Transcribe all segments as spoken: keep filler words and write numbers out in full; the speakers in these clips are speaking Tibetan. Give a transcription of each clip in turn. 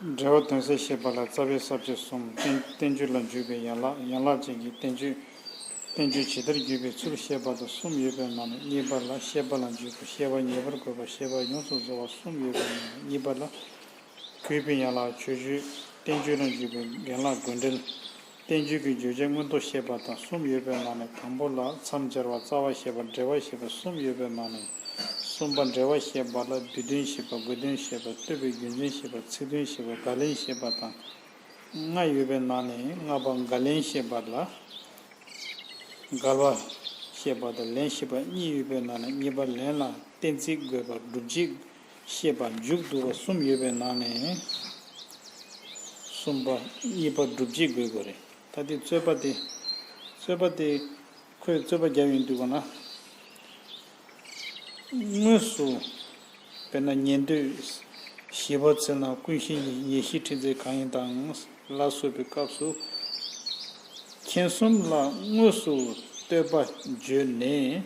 འབྲེལ་བ་དོན་གསལ་བཤད་པ་ལ་རྩ་བའི་ས་བཅད་གསུམ། བསྟན་བསྟན་བཅོས་ལ་འཇུག་པའི་ཡན་ལག་ཡན་ལག་ཅན་གྱི་བསྟན་བཅོས། བསྟན་བཅོས་ཇི་ལྟར་བརྒྱུད་པའི་ཚུལ་བཤད་པ་དང་གསུམ་ཡོད་པའི་ནང་ནས། གཉིས་པ་ལ་བཤད་པ་ལ་འཇུག་པ། བཤད་པ་ཉེ་བར་བཀོད་པ། བཤད་པ་ཡོངས་སུ་རྫོགས་པ་གསུམ་ཡོད་པའི་ནང་ནས། གཉིས་པ་ལ་གུས་པའི་ཡན་ལག་མཆོད་བརྗོད། བསྟན་བཅོས་ལ་འཇུག་པའི་རྒན་ལགས་དགོས་འབྲེལ། བསྟན་བཅོས་ཀྱི་བརྗོད་བྱ་མངོན་རྟོགས་བཤད་པ་དང་གསུམ་ཡོད་པའི་ནང་ནས། དང་པོ་ལ་མཚམས་སྦྱར་བ། རྩ་བ་བཤད་པ། འགྲེལ་བ་བཤད་པ་གསུམ་ཡོད་པའི་ནང་ནས། གསུམ་པ་འགྲེལ་བ་བཤད་པ་ལ་བསྡུས་དོན་བཤད་པ། དགོས་དོན་བཤད་པ། བསྟོད་པའི་རྒྱུ་མཚན་བཤད་པ། ཚིག་དོན་བཤད་པ། བརྒལ་ལན་བཤད་པ་དང་ལྔ་ཡོད་པའི་ནང་ནས། ལྔ་པ་བརྒལ་ལན་བཤད་པ་ལ། བརྒལ་བ་བཤད་པ་དང་ལན་བཤད་པ་གཉིས་ཡོད་པའི་ནང་ནས། གཉིས་པ་ལན་ལ་གཏན་ཚིགས་དགོས་པ། སྒྲུབ་བྱེད་བཤད་པ། མཇུག་བསྡུ་བ་གསུམ་ཡོད་པའི་ནང་ནས། གསུམ་པ་གཉིས་པ་སྒྲུབ་བྱེད་དགོས་དགོས་རེད། ད་དེ་རྩོད་པ་དེ། རྩོད་པ་དེ། ཁོས་རྩོད་པ་བརྒྱབ་ཡོང་དུས་ག་ན། དངོས་སུ། དཔེར་ན་ཉན་ཐོས་བཞི་པ་ཚོ་ན་ཀུན་ཤེས་ཉེར་ཉེར་ཞི་ཁྲིད་མཛད་གང་ཡིན་དང་ལ་སོགས་པའི་སྐབས་སུ། མཁྱེན་གསུམ་ལ་དངོས་སུ་བསྟོད་པ་བརྗོད་ནས།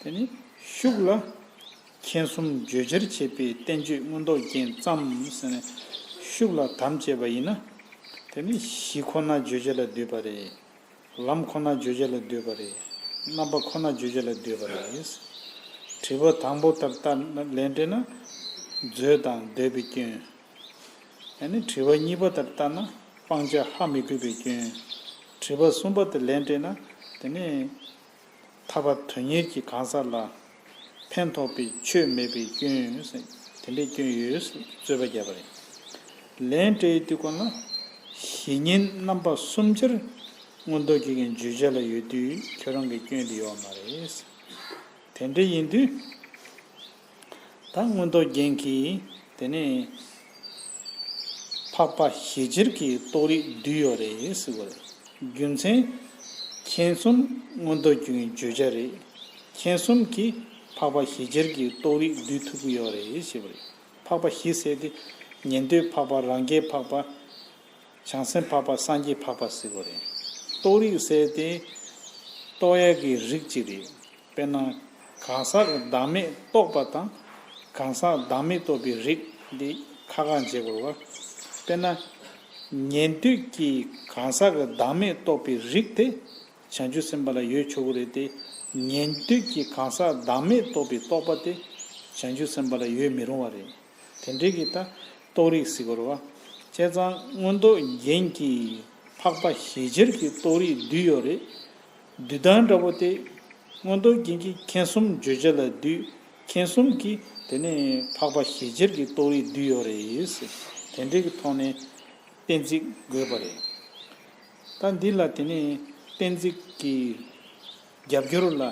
དེ་ནི་ཤུགས་ལ་མཁྱེན་གསུམ་བརྗོད་བྱར་བྱེད་པའི་བསྟན་བཅོས་མངོན་རྟོགས་རྒྱན་ཙམ་ཟེར་ནས་ཤུགས་ལ་དམ་བཅས་པ་ཡིན་ན། དེ་ནི་གཞི་ཁོ་ན་བརྗོད་བྱ་ལ་འདུས་པ་རེད། ལམ་ཁོ་ན་བརྗོད་བྱ་ལ་འདུས་པ་རེད། རྣམ་པ་ཁོ་ན་བརྗོད་བྱ་ལ་འདུས་པ་རེད། དྲི་བ་དང་པོ་ལྟར་ལྟར་ན་ལན་སྤྲད་ན། མཛོད་དང་འདོད་པའི་སྐྱོན། ཡང་ན་དྲི་བ་གཉིས་པ་ལྟར་ལྟར་ན་སྤང་བྱ་ཧ་མི་གོ་བའི་སྐྱོན། དྲི་བ་གསུམ་པ་དེ་ལན་སྤྲད་ན། དེ་ནི་ཐར་པ་དོན་གཉེར་གྱི་གང་ཟག་ལ་ཕན་ཐོགས་པའི་ཆོས་མེད་པའི་སྐྱོན། དེ་འདྲའི་སྐྱོན་ཡོད་རྩོད་པ་བརྒྱབ་པ་རེད། ལན་སྤྲད་དུས་གོང་ལ་གཞི་ཉིད་རྣམ་པ་གསུམ་ཆར་མངོན་རྟོགས་རྒྱན་གྱི་བརྗོད་བྱ་ལ་ཡོད་དུས་ཁྱོད་རང་གི་སྐྱོན་དེ་ཡོད་མ་རེད། དེ་འདྲ་ཡིན་དུས། ད་མངོན་རྟོགས་རྒྱན་གྱིས་དེ་ནས་འཕགས་པ་ཞི་བྱེད་ཀྱི་རྟོགས་རིགས་བསྡུས་ཡོད་རེད་ཟེར་བ་རེད། རྒྱུ་མཚན། མཁྱེན་གསུམ་མངོན་རྟོགས་རྒྱན་གྱི་བརྗོད་བྱ་རེད། མཁྱེན་གསུམ་གྱིས་འཕགས་པ་ཞི་བྱེད་ཀྱི་རྟོགས་རིགས་བསྡུས་ཐུབ་ཀྱི་ཡོད་རེད་ཞེས་པ་རེད། འཕགས་པ་ཞི་ཟེར་དེ་ཉན་ཐོས་འཕགས་པ། རང་རྒྱལ་འཕགས་པ། བྱང་སེམས་འཕགས་པ། སངས་རྒྱས་འཕགས་པ་ཟེར་བ་རེད། རྟོགས་རིགས་ཟེར་དེ་རྟོགས་ཡག་གི་རིགས་གཅིག་རེད། དཔེར་ན། གང་ཟག་གི་བདག་མེད་རྟོགས་པ་དང་། གང་ཟག་བདག་མེད་རྟོགས་པའི་རིགས་འདི་ཁ་ཁ་འབྱེད་དགོས་པ། དཔེར་ན། ཉན་ཐོས་ཀྱིས་གང་ཟག་གི་བདག་མེད་རྟོགས་པའི་རིགས་དེ་བྱང་ཆུབ་སེམས་དཔའ་ལ་ཡོད་ཆོག་གི་རེད་དེ། ཉན་ཐོས་ཀྱིས་གང་ཟག་བདག་མེད་རྟོགས་པའི་རྟོགས་པ་དེ་བྱང་ཆུབ་སེམས་དཔའ་ལ་ཡོད་མི་རུང་བ་རེད། དེ་འདྲའི་གི་ད་རྟོགས་རིགས་ཟེར་དགོས་རེད་བ། བྱས་ཙང་མངོན་རྟོགས་རྒྱན་གྱིས་འཕགས་པ་ཞི་བྱེད་ཀྱི་རྟོགས་རིགས་བསྡུས་ཡོད་རེད། བསྡུས་སྟངས་འདྲ་པོ་དེ། མངོན་རྟོགས་རྒྱན་གྱིས་མཁྱེན་གསུམ་བརྗོད་བྱ་ལ་བསྡུས། མཁྱེན་གསུམ་གྱིས་དེ་ནས་འཕགས་པ་ཞི་བྱེད་ཀྱི་རྟོགས་རིགས་བསྡུས་ཡོད་རེད་ཟེར། དེ་འདྲའི་གི་ཐོག་ནས་གཏན་ཚིགས་དགོས་པ་རེད། ད་འདི་ལ་དེ་ནས་གཏན་ཚིགས་ཀྱི་རྒྱབ་སྐྱོར་ལ་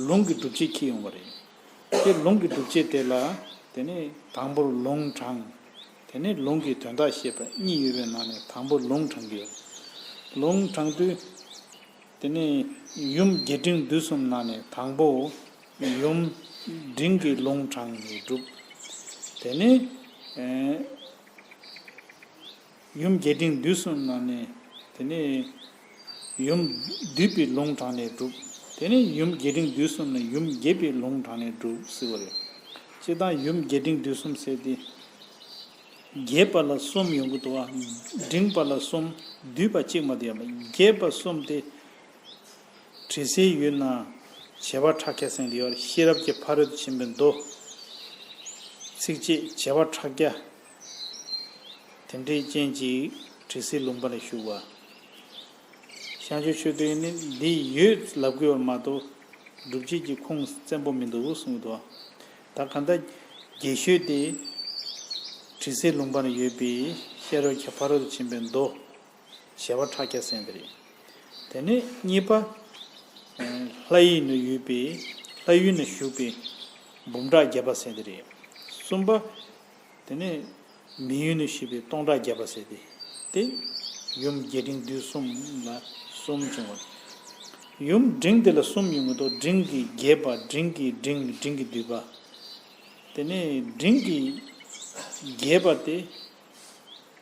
ལུང་གི་སྒྲུབ་བྱེད་འཁྱེར་ཡོང་བ་རེད། དེ་ལུང་གི་སྒྲུབ་བྱེད་དེ་ལ་དེ་ནས་དང་པོར་ལུང་དྲངས། དེ་ནས་ལུང་གི་དོན་དག་བཤད་པ་གཉིས་ཡོད་པའི་ནང་ནས་དང་པོ་ལུང་དྲངས་ཀྱི་ཡོད། ལུང་དྲངས་དུས། དེ་ནས་ཡུམ་རྒྱས་འབྲིང་བསྡུས་གསུམ་ནང་ནས་དང་པོ་ཡུམ་འབྲིང་གི་ལུང་དྲངས་ནས་སྒྲུབ། དེ་ནས་ཨེ་ཡུམ་རྒྱས་འབྲིང་བསྡུས་གསུམ་ནང་ནས་དེ་ནས་ཡུམ་བསྡུས་པའི་ལུང་དྲངས་ནས་སྒྲུབ། དེ་ནས་ཡུམ་རྒྱས་འབྲིང་བསྡུས་གསུམ་ནས་ཡུམ་རྒྱས་པའི་ལུང་དྲངས་ནས་སྒྲུབ་ཟེར་བ་རེད། སྤྱིར་བཏང་ཡུམ་རྒྱས་འབྲིང་བསྡུས་གསུམ་ཟེར་ཏེ། རྒྱས་པ་ལ་གསུམ་ཡོང་གི་འདུག་བ། འབྲིང་བ་ལ་གསུམ། བསྡུས་པ་གཅིག་མ་གཏོགས་ཡོད་མ་རེད། རྒྱས་པ་གསུམ་དེ་དྲི་ཟའི་ཡུལ་ན་བྱེ་བ་ཕྲག་བརྒྱ་ཟེར་དེ་ཡོད་རེད། ཤེས་རབ་ཀྱི་ཕ་རོལ་ཏུ་ཕྱིན་པའི་མདོ། ཚིགས་བཅད་བྱེ་བ་ཕྲག་བརྒྱ། དེ་འདྲའི་རྐྱེན་གྱིས་དྲི་ཟའི་ལུང་པ་ལ་ཞུགས་པ། བྱང་ཆུབ་མཆོད་རྟེན་ནི་འདི་ཡོད་ལབ་དགོས་པ་མ་གཏོགས་སྒྲུབ་བྱེད་ཀྱི་ཁུངས་བཙན་པོ་མི་འདུག་གསུངས་འདུག་ད་གང་ལྟར་རྒྱས་ཤོས་དེ་དྲི་ཟའི་ལུང་པ་ན་ཡོད་པའི་ཤེས་རབ་ཀྱི་ཕ་རོལ་ཏུ་ཕྱིན་པའི་མདོ་བྱེ་བ་ཕྲག་བརྒྱ་ཟེར་དེ་རེད། དེ་ནས་གཉིས་པ། ལྷ་ཡུལ་ན་ཡོད་པའི་ལྷ་ཡུལ་ན་བཞུགས་པའི་འབུམ་ཕྲག་བརྒྱ་པ་ཟེར་དེ་རེད། གསུམ་པ། དེ་ནས་མི་ཡུལ་ནས་བཞུགས་པའི་སྟོང་ཕྲག་བརྒྱ་པ་ཟེར་ཏེ། དེ་ཡུམ་རྒྱས་འབྲིང་བསྡུས་གསུམ་ལ་གསུམ་བྱུང་བ། ཡུམ་འབྲིང་དེ་ལ་གསུམ་ཡོང་གི་འདུག་འབྲིང་གི་རྒྱས་པ། འབྲིང་གི་འབྲིང་། འབྲིང་གི་བསྡུས་པ། དེ་ནས་འབྲིང་གི་རྒྱས་པ་དེ་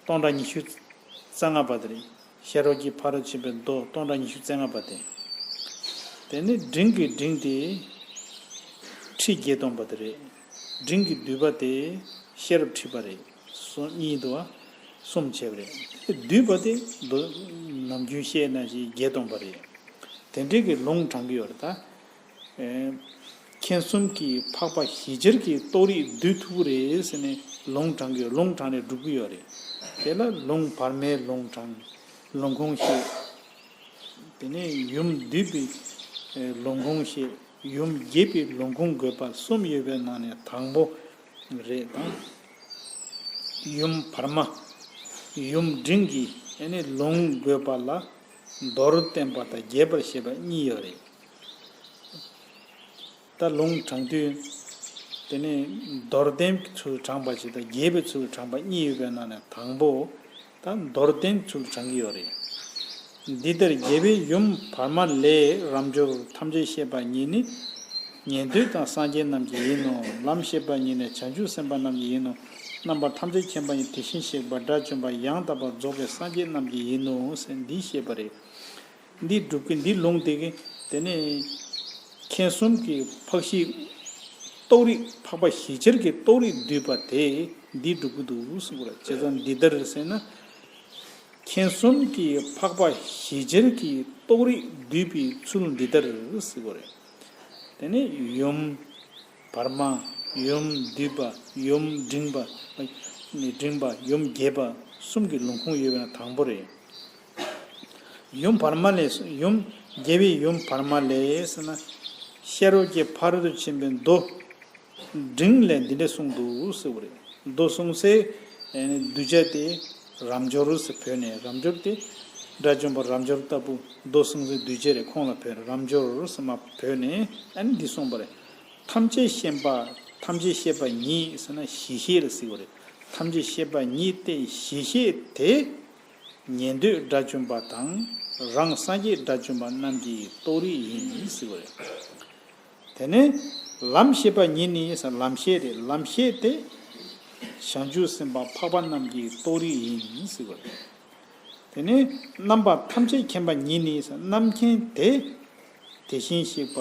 སྟོང་ཕྲག་ཉི་ཤུ་རྩ་ལྔ་པ་དེ་རེད། ཤེས་རབ་ཀྱི་ཕ་རོལ་ཕྱིན་པའི་མདོ་སྟོང་ཕྲག་ཉི་ཤུ་རྩ་ལྔ་པ་དེ། དེ་ནས་འབྲིང་གི་འབྲིང་དེ་ཁྲི་བརྒྱད་སྟོང་པ་དེ་རེད། འབྲིང་གི་བསྡུས་པ་དེ་ཤེས་རབ་ཁྲི་པ་རེད། སོ་གཉིས་འདུག་བ། གསུམ་བྱས་པ་རེད། བསྡུས་པ་དེ་མདོ་ནམ་རྒྱུན་བཤད་ན་ཞིག་བརྒྱད་སྟོང་པ་རེད། དེ་འདྲའི་གི་ལུང་དྲངས་ཀྱི་ཡོད་རེད་ད། ཨེ། མཁྱེན་གསུམ་གྱི་འཕགས་པ་ཞི་བྱེད་ཀྱི་རྟོགས་རིགས་བསྡུས་ཐུབ་ཀྱི་རེད་ཟེར་ནས་ལུང་དྲངས་ཀྱི་ཡོད། ལུང་དྲངས་ནས་སྒྲུབ་ཀྱི་ཡོད་རེད། དེ་ལ་ལུང་བར་མའི་ལུང་དྲངས། ལུང་ཁུངས་བཤད། དེ་ནས་ཡུམ་བསྡུས་པའི་ལུང་ཁུངས་བཤད། ཡུམ་རྒྱས་པའི་ལུང་ཁུངས་དགོས་པ་གསུམ་ཡོད་པའི་ནང་ནས་དང་པོ་རེད་དང་། ཡུམ་བར་མ། ཡུམ་འབྲིང་གི་ཨ་ནི་ལུང་དགོས་པ་ལ་མདོར་བསྟན་པ་དང་རྒྱས་པར་བཤད་པ་གཉིས་ཡོད་རེད། ད་ལུང་དྲངས་དུས། དེ་ནས་མདོར་བསྟན་ཚུལ་དྲངས་པ་ཞིག་དང་རྒྱས་པའི་ཚུལ་དྲངས་པ་གཉིས་ཡོད་པའི་ནང་ནས་དང་པོ། ད་མདོར་བསྟན་ཚུལ་དྲངས་ཀྱི་ཡོད་རེད། འདི་ལྟར་རྒྱལ་བའི་ཡུམ་བར་མ་ལས། རབ་འབྱོར་ཐམས་ཅད་བཤད་པ་ཉིད་ནི། ཉན་ཐོས་དང་སངས་རྒྱས་རྣམས་ཀྱི་ཡིན་ནོ། ལམ་བཤད་པ་ཉིད་ནི་བྱང་ཆུབ་སེམས་དཔའ་རྣམས་ཀྱི་ཡིན་ནོ། རྣམ་པ་ཐམས་ཅད་མཁྱེན་པ་ཉིད་དེ་བཞིན་གཤེགས་པ་དགྲ་བཅོམ་པ་ཡང་དག་པར་རྫོགས་པའི་སངས་རྒྱས་རྣམས་ཀྱི་ཡིན་ནོ་ཟེར་འདི་བཤད་པ་རེད། འདི་སྒྲུབ་ཀྱི་འདི་ལུང་དེ་གི་དེ་ནས་མཁྱེན་གསུམ་གྱི་འཕགས་ཞི་རྟོགས་རིགས། འཕགས་པ་ཞི་བྱེད་ཀྱི་རྟོགས་རིགས་བསྡུས་པ་དེ་འདི་སྒྲུབ་ཀྱི་འདུག་གསུང་གི་རེད། བྱས་ཙང་འདི་ལྟར་ཟེར་ན། མཁྱེན་གསུམ་གྱི་འཕགས་པ་ཞི་བྱེད་ཀྱི་རྟོགས་རིགས་བསྡུས་པའི་ཚུལ་འདི་ལྟར་གསུང་གི་རེད། དེ་ནས་ཡུམ་བར་མ། ཡུམ་བསྡུས་པ། ཡུམ་འབྲིང་པ། འབྲིང་པ་ཡུམ་རྒྱས་པ་གསུམ་གྱི་ལུང་ཁུངས་ཡོད་པའི་ནང་དང་པོ་རེད། ཡུམ་བར་མ་ལས། ཡུམ་རྒྱལ་བའི་ཡུམ་བར་མ་ལས་ཟེར་ན། ཤེས་རབ་ཀྱི་ཕ་རོལ་ཏུ་ཕྱིན་པའི་མདོ་འབྲིང་ལས་འདི་འདྲ་གསུངས་འདུག་ཟེར་བ་རེད། མདོ་གསུངས་སའི་གདུལ་བྱ་དེ་རབ་འབྱོར་ཟེར་བོས་ནས། རབ་འབྱོར་དེ་དགྲ་བཅོམ་པ་རབ་འབྱོར་ལྟ་བུ་མདོ་གསུངས་སའི་གདུལ་བྱ་རེད། ཁོང་ལ་བོས་ནས་རབ་འབྱོར་ཟེར་མ་བོས་ནས་ཨ་ནི་འདི་གསུངས་པ་རེད། ཐམས་ཅད་མཁྱེན་པ། ཐམས་ཅད་ཤེས་པ་ཉིད་ཟེར་ན་ཞི་ཤེས་ལ་ཟེར་བ་རེད། ཐམས་ཅད་ཤེས་པ་ཉིད་དེ་ཞི་ཤེས་དེ། ཉན་ཐོས་དགྲ་བཅོམ་པ་དང་རང་སངས་རྒྱས་དགྲ་བཅོམ་པ་རྣམས་ཀྱི་རྟོགས་རིགས་ཡིན་ཟེར་བ་རེད། དེ་ནས་ལམ་བཤད་པ་ཉིད་ནི་ཟེར་ལམ་བཤད་རེད། ལམ་བཤད་དེ་བྱང་ཆུབ་སེམས་དཔའ་འཕགས་པ་རྣམས་ཀྱི་རྟོགས་རིགས་ཡིན་ཟེར་བ་རེད། དེ་ནས་རྣམ་པ་ཐམས་ཅད་མཁྱེན་པ་ཉིད་ནི་ཟེར་རྣམ་མཁྱེན་དེ་དེ་བཞིན་གཤེགས་པ་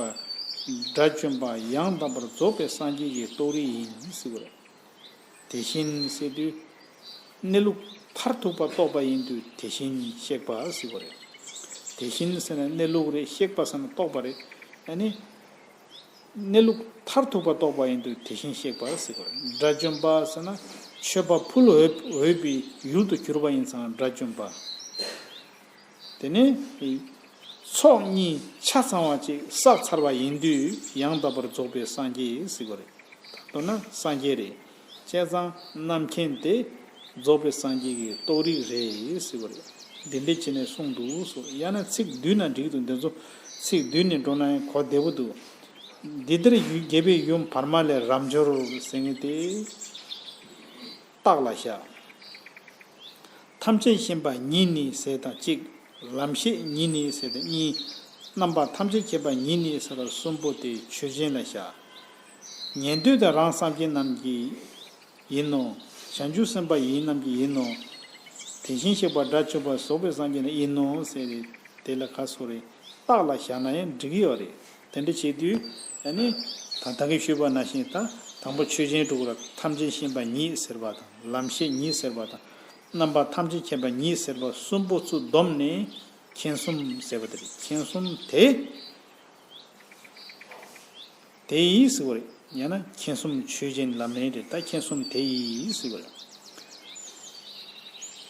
དགྲ་བཅོམ་པ་ཡང་དག་པར་རྫོགས་པའི་སངས་རྒྱས་ཀྱི་རྟོགས་རིགས་ཡིན་ཟེར་བ་རེད། དེ་བཞིན་ཟེར་དུས། གནས་ལུགས་མཐར་ཐུག་པ་རྟོགས་པ་ཡིན་དུས་དེ་བཞིན་གཤེགས་པ་ཟེར་བ་རེད། དེ་བཞིན་ཟེར་ན་གནས་ལུགས་རེད། གཤེགས་པ་ཟེར་ན་རྟོགས་པ་རེད། ཨ་ནི། གནས་ལུགས་མཐར་ཐུག་པ་རྟོགས་པ་ཡིན་དུས་དེ་བཞིན་གཤེགས་པ་ཟེར་བ་རེད། དགྲ་བཅོམ་པ་ཟེར་ན་མཆོད་པ་ཕུལ་འོས་འོས་པའི་ཡུལ་དུ་གྱུར་པ་ཡིན་ཙང་དགྲ་བཅོམ་པ། དེ་ནས་ཚོགས་གཉིས་ཆ་ཚང་བ་ཅིག་བསགས་ཚར་བ་ཡིན་དུས་ཡང་དག་པར་རྫོགས་པའི་སངས་རྒྱས་ཟེར་བ་རེད། མདོར་ན་སངས་རྒྱས་རེད། བྱས་ཙང་རྣམ་མཁྱེན་དེ་རྫོགས་པའི་སངས་རྒྱས་ཀྱི་རྟོགས་རིགས་རེད་ཟེར་བ་རེད། འདི་འདྲ་བྱས་ནས་གསུངས་འདུག་ཟེར། ཡང་ན་ཚིག་བསྡུས་ན་འགྲིག་འདུག་འདི་ཚོ་ཚིག་བསྡུས་ནས་འགྲོ་ན་ཡང་གོ་བདེ་པོ་འདུག་འདི་ལྟར་ཡུལ་རྒྱལ་བའི་ཡུམ་བར་མ་ལས། རབ་འབྱོར་ཟེར་མཁན་དེ་རྟགས་ལ་བཞག་ཐམས་ཅད་མཁྱེན་པ་ཉིད་ནི་ཟེར་དང་གཅིག་ལམ་ཤེས་ཉིད་ནི་ཟེར་དང་གཉིས། རྣམ་པ་ཐམས་ཅད་མཁྱེན་པ་ཉིད་ནི་ཟེར་བ་གསུམ་པོ་དེ་ཆོས་ཅན་ལ་བཞག་ཉན་ཐོས་དང་རང་སངས་རྒྱས་རྣམས་ཀྱི་ཡིན་ནོ། བྱང་ཆུབ་སེམས་དཔའ་ཡིན་རྣམས་ཀྱི་ཡིན་ནོ། དེ་བཞིན་གཤེགས་པ་དགྲ་བཅོམ་པ་རྫོགས་པའི་སངས་རྒྱས་རྣམས་ཡིན་ནོ་ཟེར་ཏེ་དེ་ལ་ག་སོ་རེ་རྟགས་ལ་བཞག་ན་ཡང་འགྲིག་གི་ཡོད་རེད། དེ་འདྲ་བྱེད་དུས་ཨ་ནི་ད་ལྟ་གི་ཞུས་པ་ནང་བཞིན་ད་དང་པོ་ཆོས་ཅན་དྲུག་ལ་ཐམས་ཅད་མཁྱེན་པ་ཉིད་ཟེར་བ་དང་ལམ་ཤེས་ཉིད་ཟེར་བ་དང་། རྣམ་པ་ཐམས་ཅད་མཁྱེན་པ་ཉིད་ཟེར་བ་གསུམ་པོ་ཚུར་བསྡོམས་ནས་མཁྱེན་གསུམ་ཟེར་བ་དེ་རེད། མཁྱེན་གསུམ་དེ་དེ་ཡིས་ཟེར་བ་རེད། ཡང་ན་མཁྱེན་གསུམ་ཆོས་ཅན་ལམ་རིམ་རེད། ད་མཁྱེན་གསུམ་དེ་ཡིས་ཟེར་བ་རེད།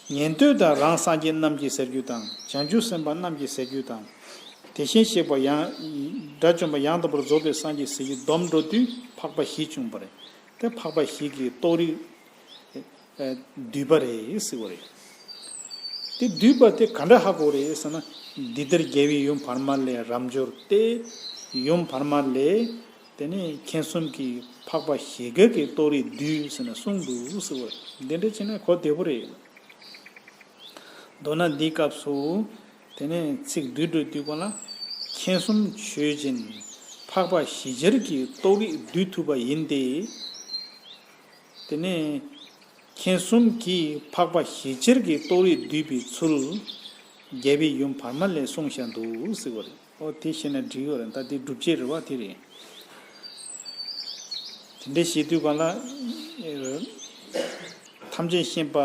ཉན་ཐོས་དང་རང་སངས་རྒྱས་རྣམས་ཀྱི་ཟེར་རྒྱུ་དང་བྱང་ཆུབ་སེམས་དཔའ་རྣམས་ཀྱི་ཟེར་རྒྱུ་དང་། དེ་བཞིན་གཤེགས་པ་ཡང་དགྲ་བཅོམ་པ་ཡང་དག་པར་རྫོགས་པའི་སངས་རྒྱས་ཟེར་རྒྱུ་བསྡོམས་འགྲོ་དུས་འཕགས་པ་བཞི་བྱུང་བ་རེད། དེ་འཕགས་པ་བཞི་གི་རྟོགས་རིགས། བསྡུས་པ་རེད་ཟེར་བ་རེད། དེ་བསྡུས་པ་དེ་ག་འདྲ་ཧ་གོ་རེད་ཟེར་ན། འདི་ལྟར་རྒྱལ་བའི་ཡུམ་བར་མ་ལས། རབ་འབྱོར་ཏེ་ཡུམ་བར་མ་ལས། དེ་ནས་མཁྱེན་གསུམ་གྱི་འཕགས་པ་ཞི་བྱེད་ཀྱི་རྟོགས་རིགས་བསྡུས་ཟེར་ནས་གསུངས་འདུག་ཟེར་བ་རེད། འདི་འདྲ་བྱས་ན་གོ་བདེ་པོ་རེད། མདོར་ན་འདིའི་སྐབས་སུ་དེ་ནས་ཚིག་བསྡུས་འགྲོ་དུས་གོང་ལ་མཁྱེན་གསུམ་ཆོས་ཅན། འཕགས་པ་ཞི་བྱེད་ཀྱི་རྟོགས་རིགས་བསྡུས་ཐུབ་པ་ཡིན་ཏེ། དེ་ནས་མཁྱེན་གསུམ་གྱི་འཕགས་པ་ཞི་བྱེད་ཀྱི་རྟོགས་རིགས་བསྡུས་པའི་ཚུལ་རྒྱལ་བའི་ཡུམ་བར་མ་ལས་གསུངས་བཞག་འདུག་ཟེར་བ་རེད། ཨོ་དེ་བཤད་ན་འགྲིག་ཡོད་རེད། ད་དེ་སྒྲུབ་བྱེད་རེད་བ་དེ་རེད། དེ་འདྲ་བྱེད་དུས་གང་ལ། ཐམས་ཅད་ཤེས་པ་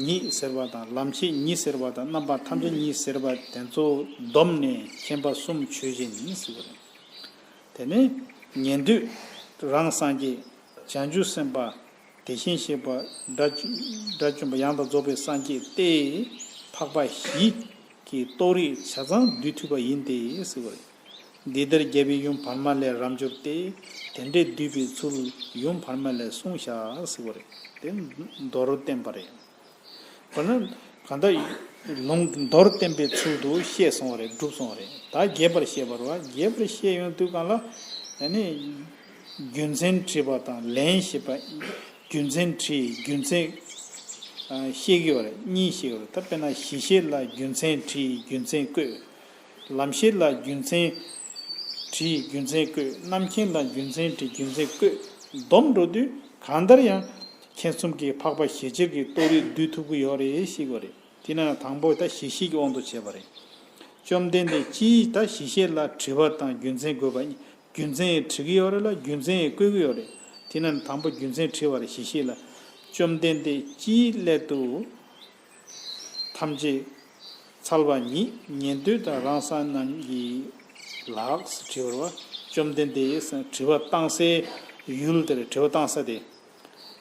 ཉིད་ཟེར་བ་དང་ལམ་ཤེས་ཉིད་ཟེར་བ་དང་རྣམ་པ་ཐམས་ཅད་ཉིད་ཟེར་བ་དེ་ཚོ་བསྡོམས་ནས་མཁྱེན་པ་གསུམ་ཆོས་ཅན་ཟེར་བ་རེད། དེ་ནས་ཉན་ཐོས་རང་སངས་རྒྱས་བྱང་ཆུབ་སེམས་དཔའ་དེ་བཞིན་གཤེགས་པ་དགྲ་དགྲ་བཅོམ་པ་ཡང་དག་རྫོགས་པའི་སངས་རྒྱས་ཏེ་འཕགས་པ་བཞི་གི་རྟོགས་རིགས་ཆ་ཚང་བསྡུས་ཐུབ་པ་ཡིན་ཏེ་ཟེར་བ་རེད། འདི་ལྟར་རྒྱལ་པོས་ཡུམ་བར་མ་ལས་རབ་འབྱོར་ཏེ། དེ་འདྲས་བསྡུས་པའི་ཚུལ་ཡུམ་བར་མ་ལས་གསུངས་བཞག་ཟེར་བ་རེད། དེ་མདོར་བསྟན་པ་རེད། དཔེར་ན་གང་ལྟར་ལུང་མདོར་བསྟན་པའི་ཚུལ་དུ་བཤད་སོང་བ་རེད། གྲུབ་སོང་བ་རེད། ད་རྒྱས་པར་བཤད་པ་རེད་བ། རྒྱས་པར་བཤད་ཡོང་དུས་གང་ལ་ཨ་ནི་རྒྱུ་མཚན་དྲིས་པ་དང་ལན་བཤད་པ། རྒྱུ་མཚན་དྲིས་རྒྱུ་མཚན་ཨ་བཤད་ཀྱི་ཡོད་རེད། གཉིས་བཤད་ཀྱི་ཡོད་རེད། ད་དཔེར་ན་གཞི་ཤེས་ལ་རྒྱུ་མཚན་དྲིས་རྒྱུ་མཚན་བཀོད། ལམ་ཤེས་ལ་རྒྱུ་མཚན་དྲིས་རྒྱུ་མཚན་བཀོད། རྣམ་མཁྱེན་ལ་རྒྱུ་མཚན་དྲིས་རྒྱུ་མཚན་བཀོད། བསྡོམས་འགྲོ་དུས་གང་ལྟར་ཡང་མཁྱེན་གསུམ་གྱི་འཕགས་པ་ཞི་བྱེད་ཀྱི་རྟོགས་རིགས་བསྡུས་ཐུབ་ཀྱི་ཡོད་རེད་ཞེས་པ་རེད། དེས་ན་དང་པོ་ད་གཞི་ཤེས་ཀྱི་དབང་དུ་བྱས་པ་རེད། བཅོམ་ལྡན་འདས་སྤྱིའི་ད་གཞི་ཤེས་ལ་དྲི་བ་དང་རྒྱུ་མཚན་དགོས་པ། རྒྱུ་མཚན་དྲི་གི་ཡོད་རེད་ལ་རྒྱུ་མཚན་བཀོད་ཀྱི་ཡོད་རེད། དེས་ན་དང་པོ་རྒྱུ་མཚན་དྲི་བ་རེད། གཞི་ཤེས་ལ། བཅོམ་ལྡན་འདས་སྤྱིའི་སླད་དུ་ཐམས་ཅད་འཚལ་བ་ཉིད་ཉན་ཐོས་དང་རང་སངས་རྣམས་ཀྱི་ལགས་སུ་དྲི་བར་བ། བཅོམ་ལྡན་འདས་དྲི་བ་བཏང་སའི་ཡུལ་དེ་རེད། དྲི་བ་བཏང་ས་དེ།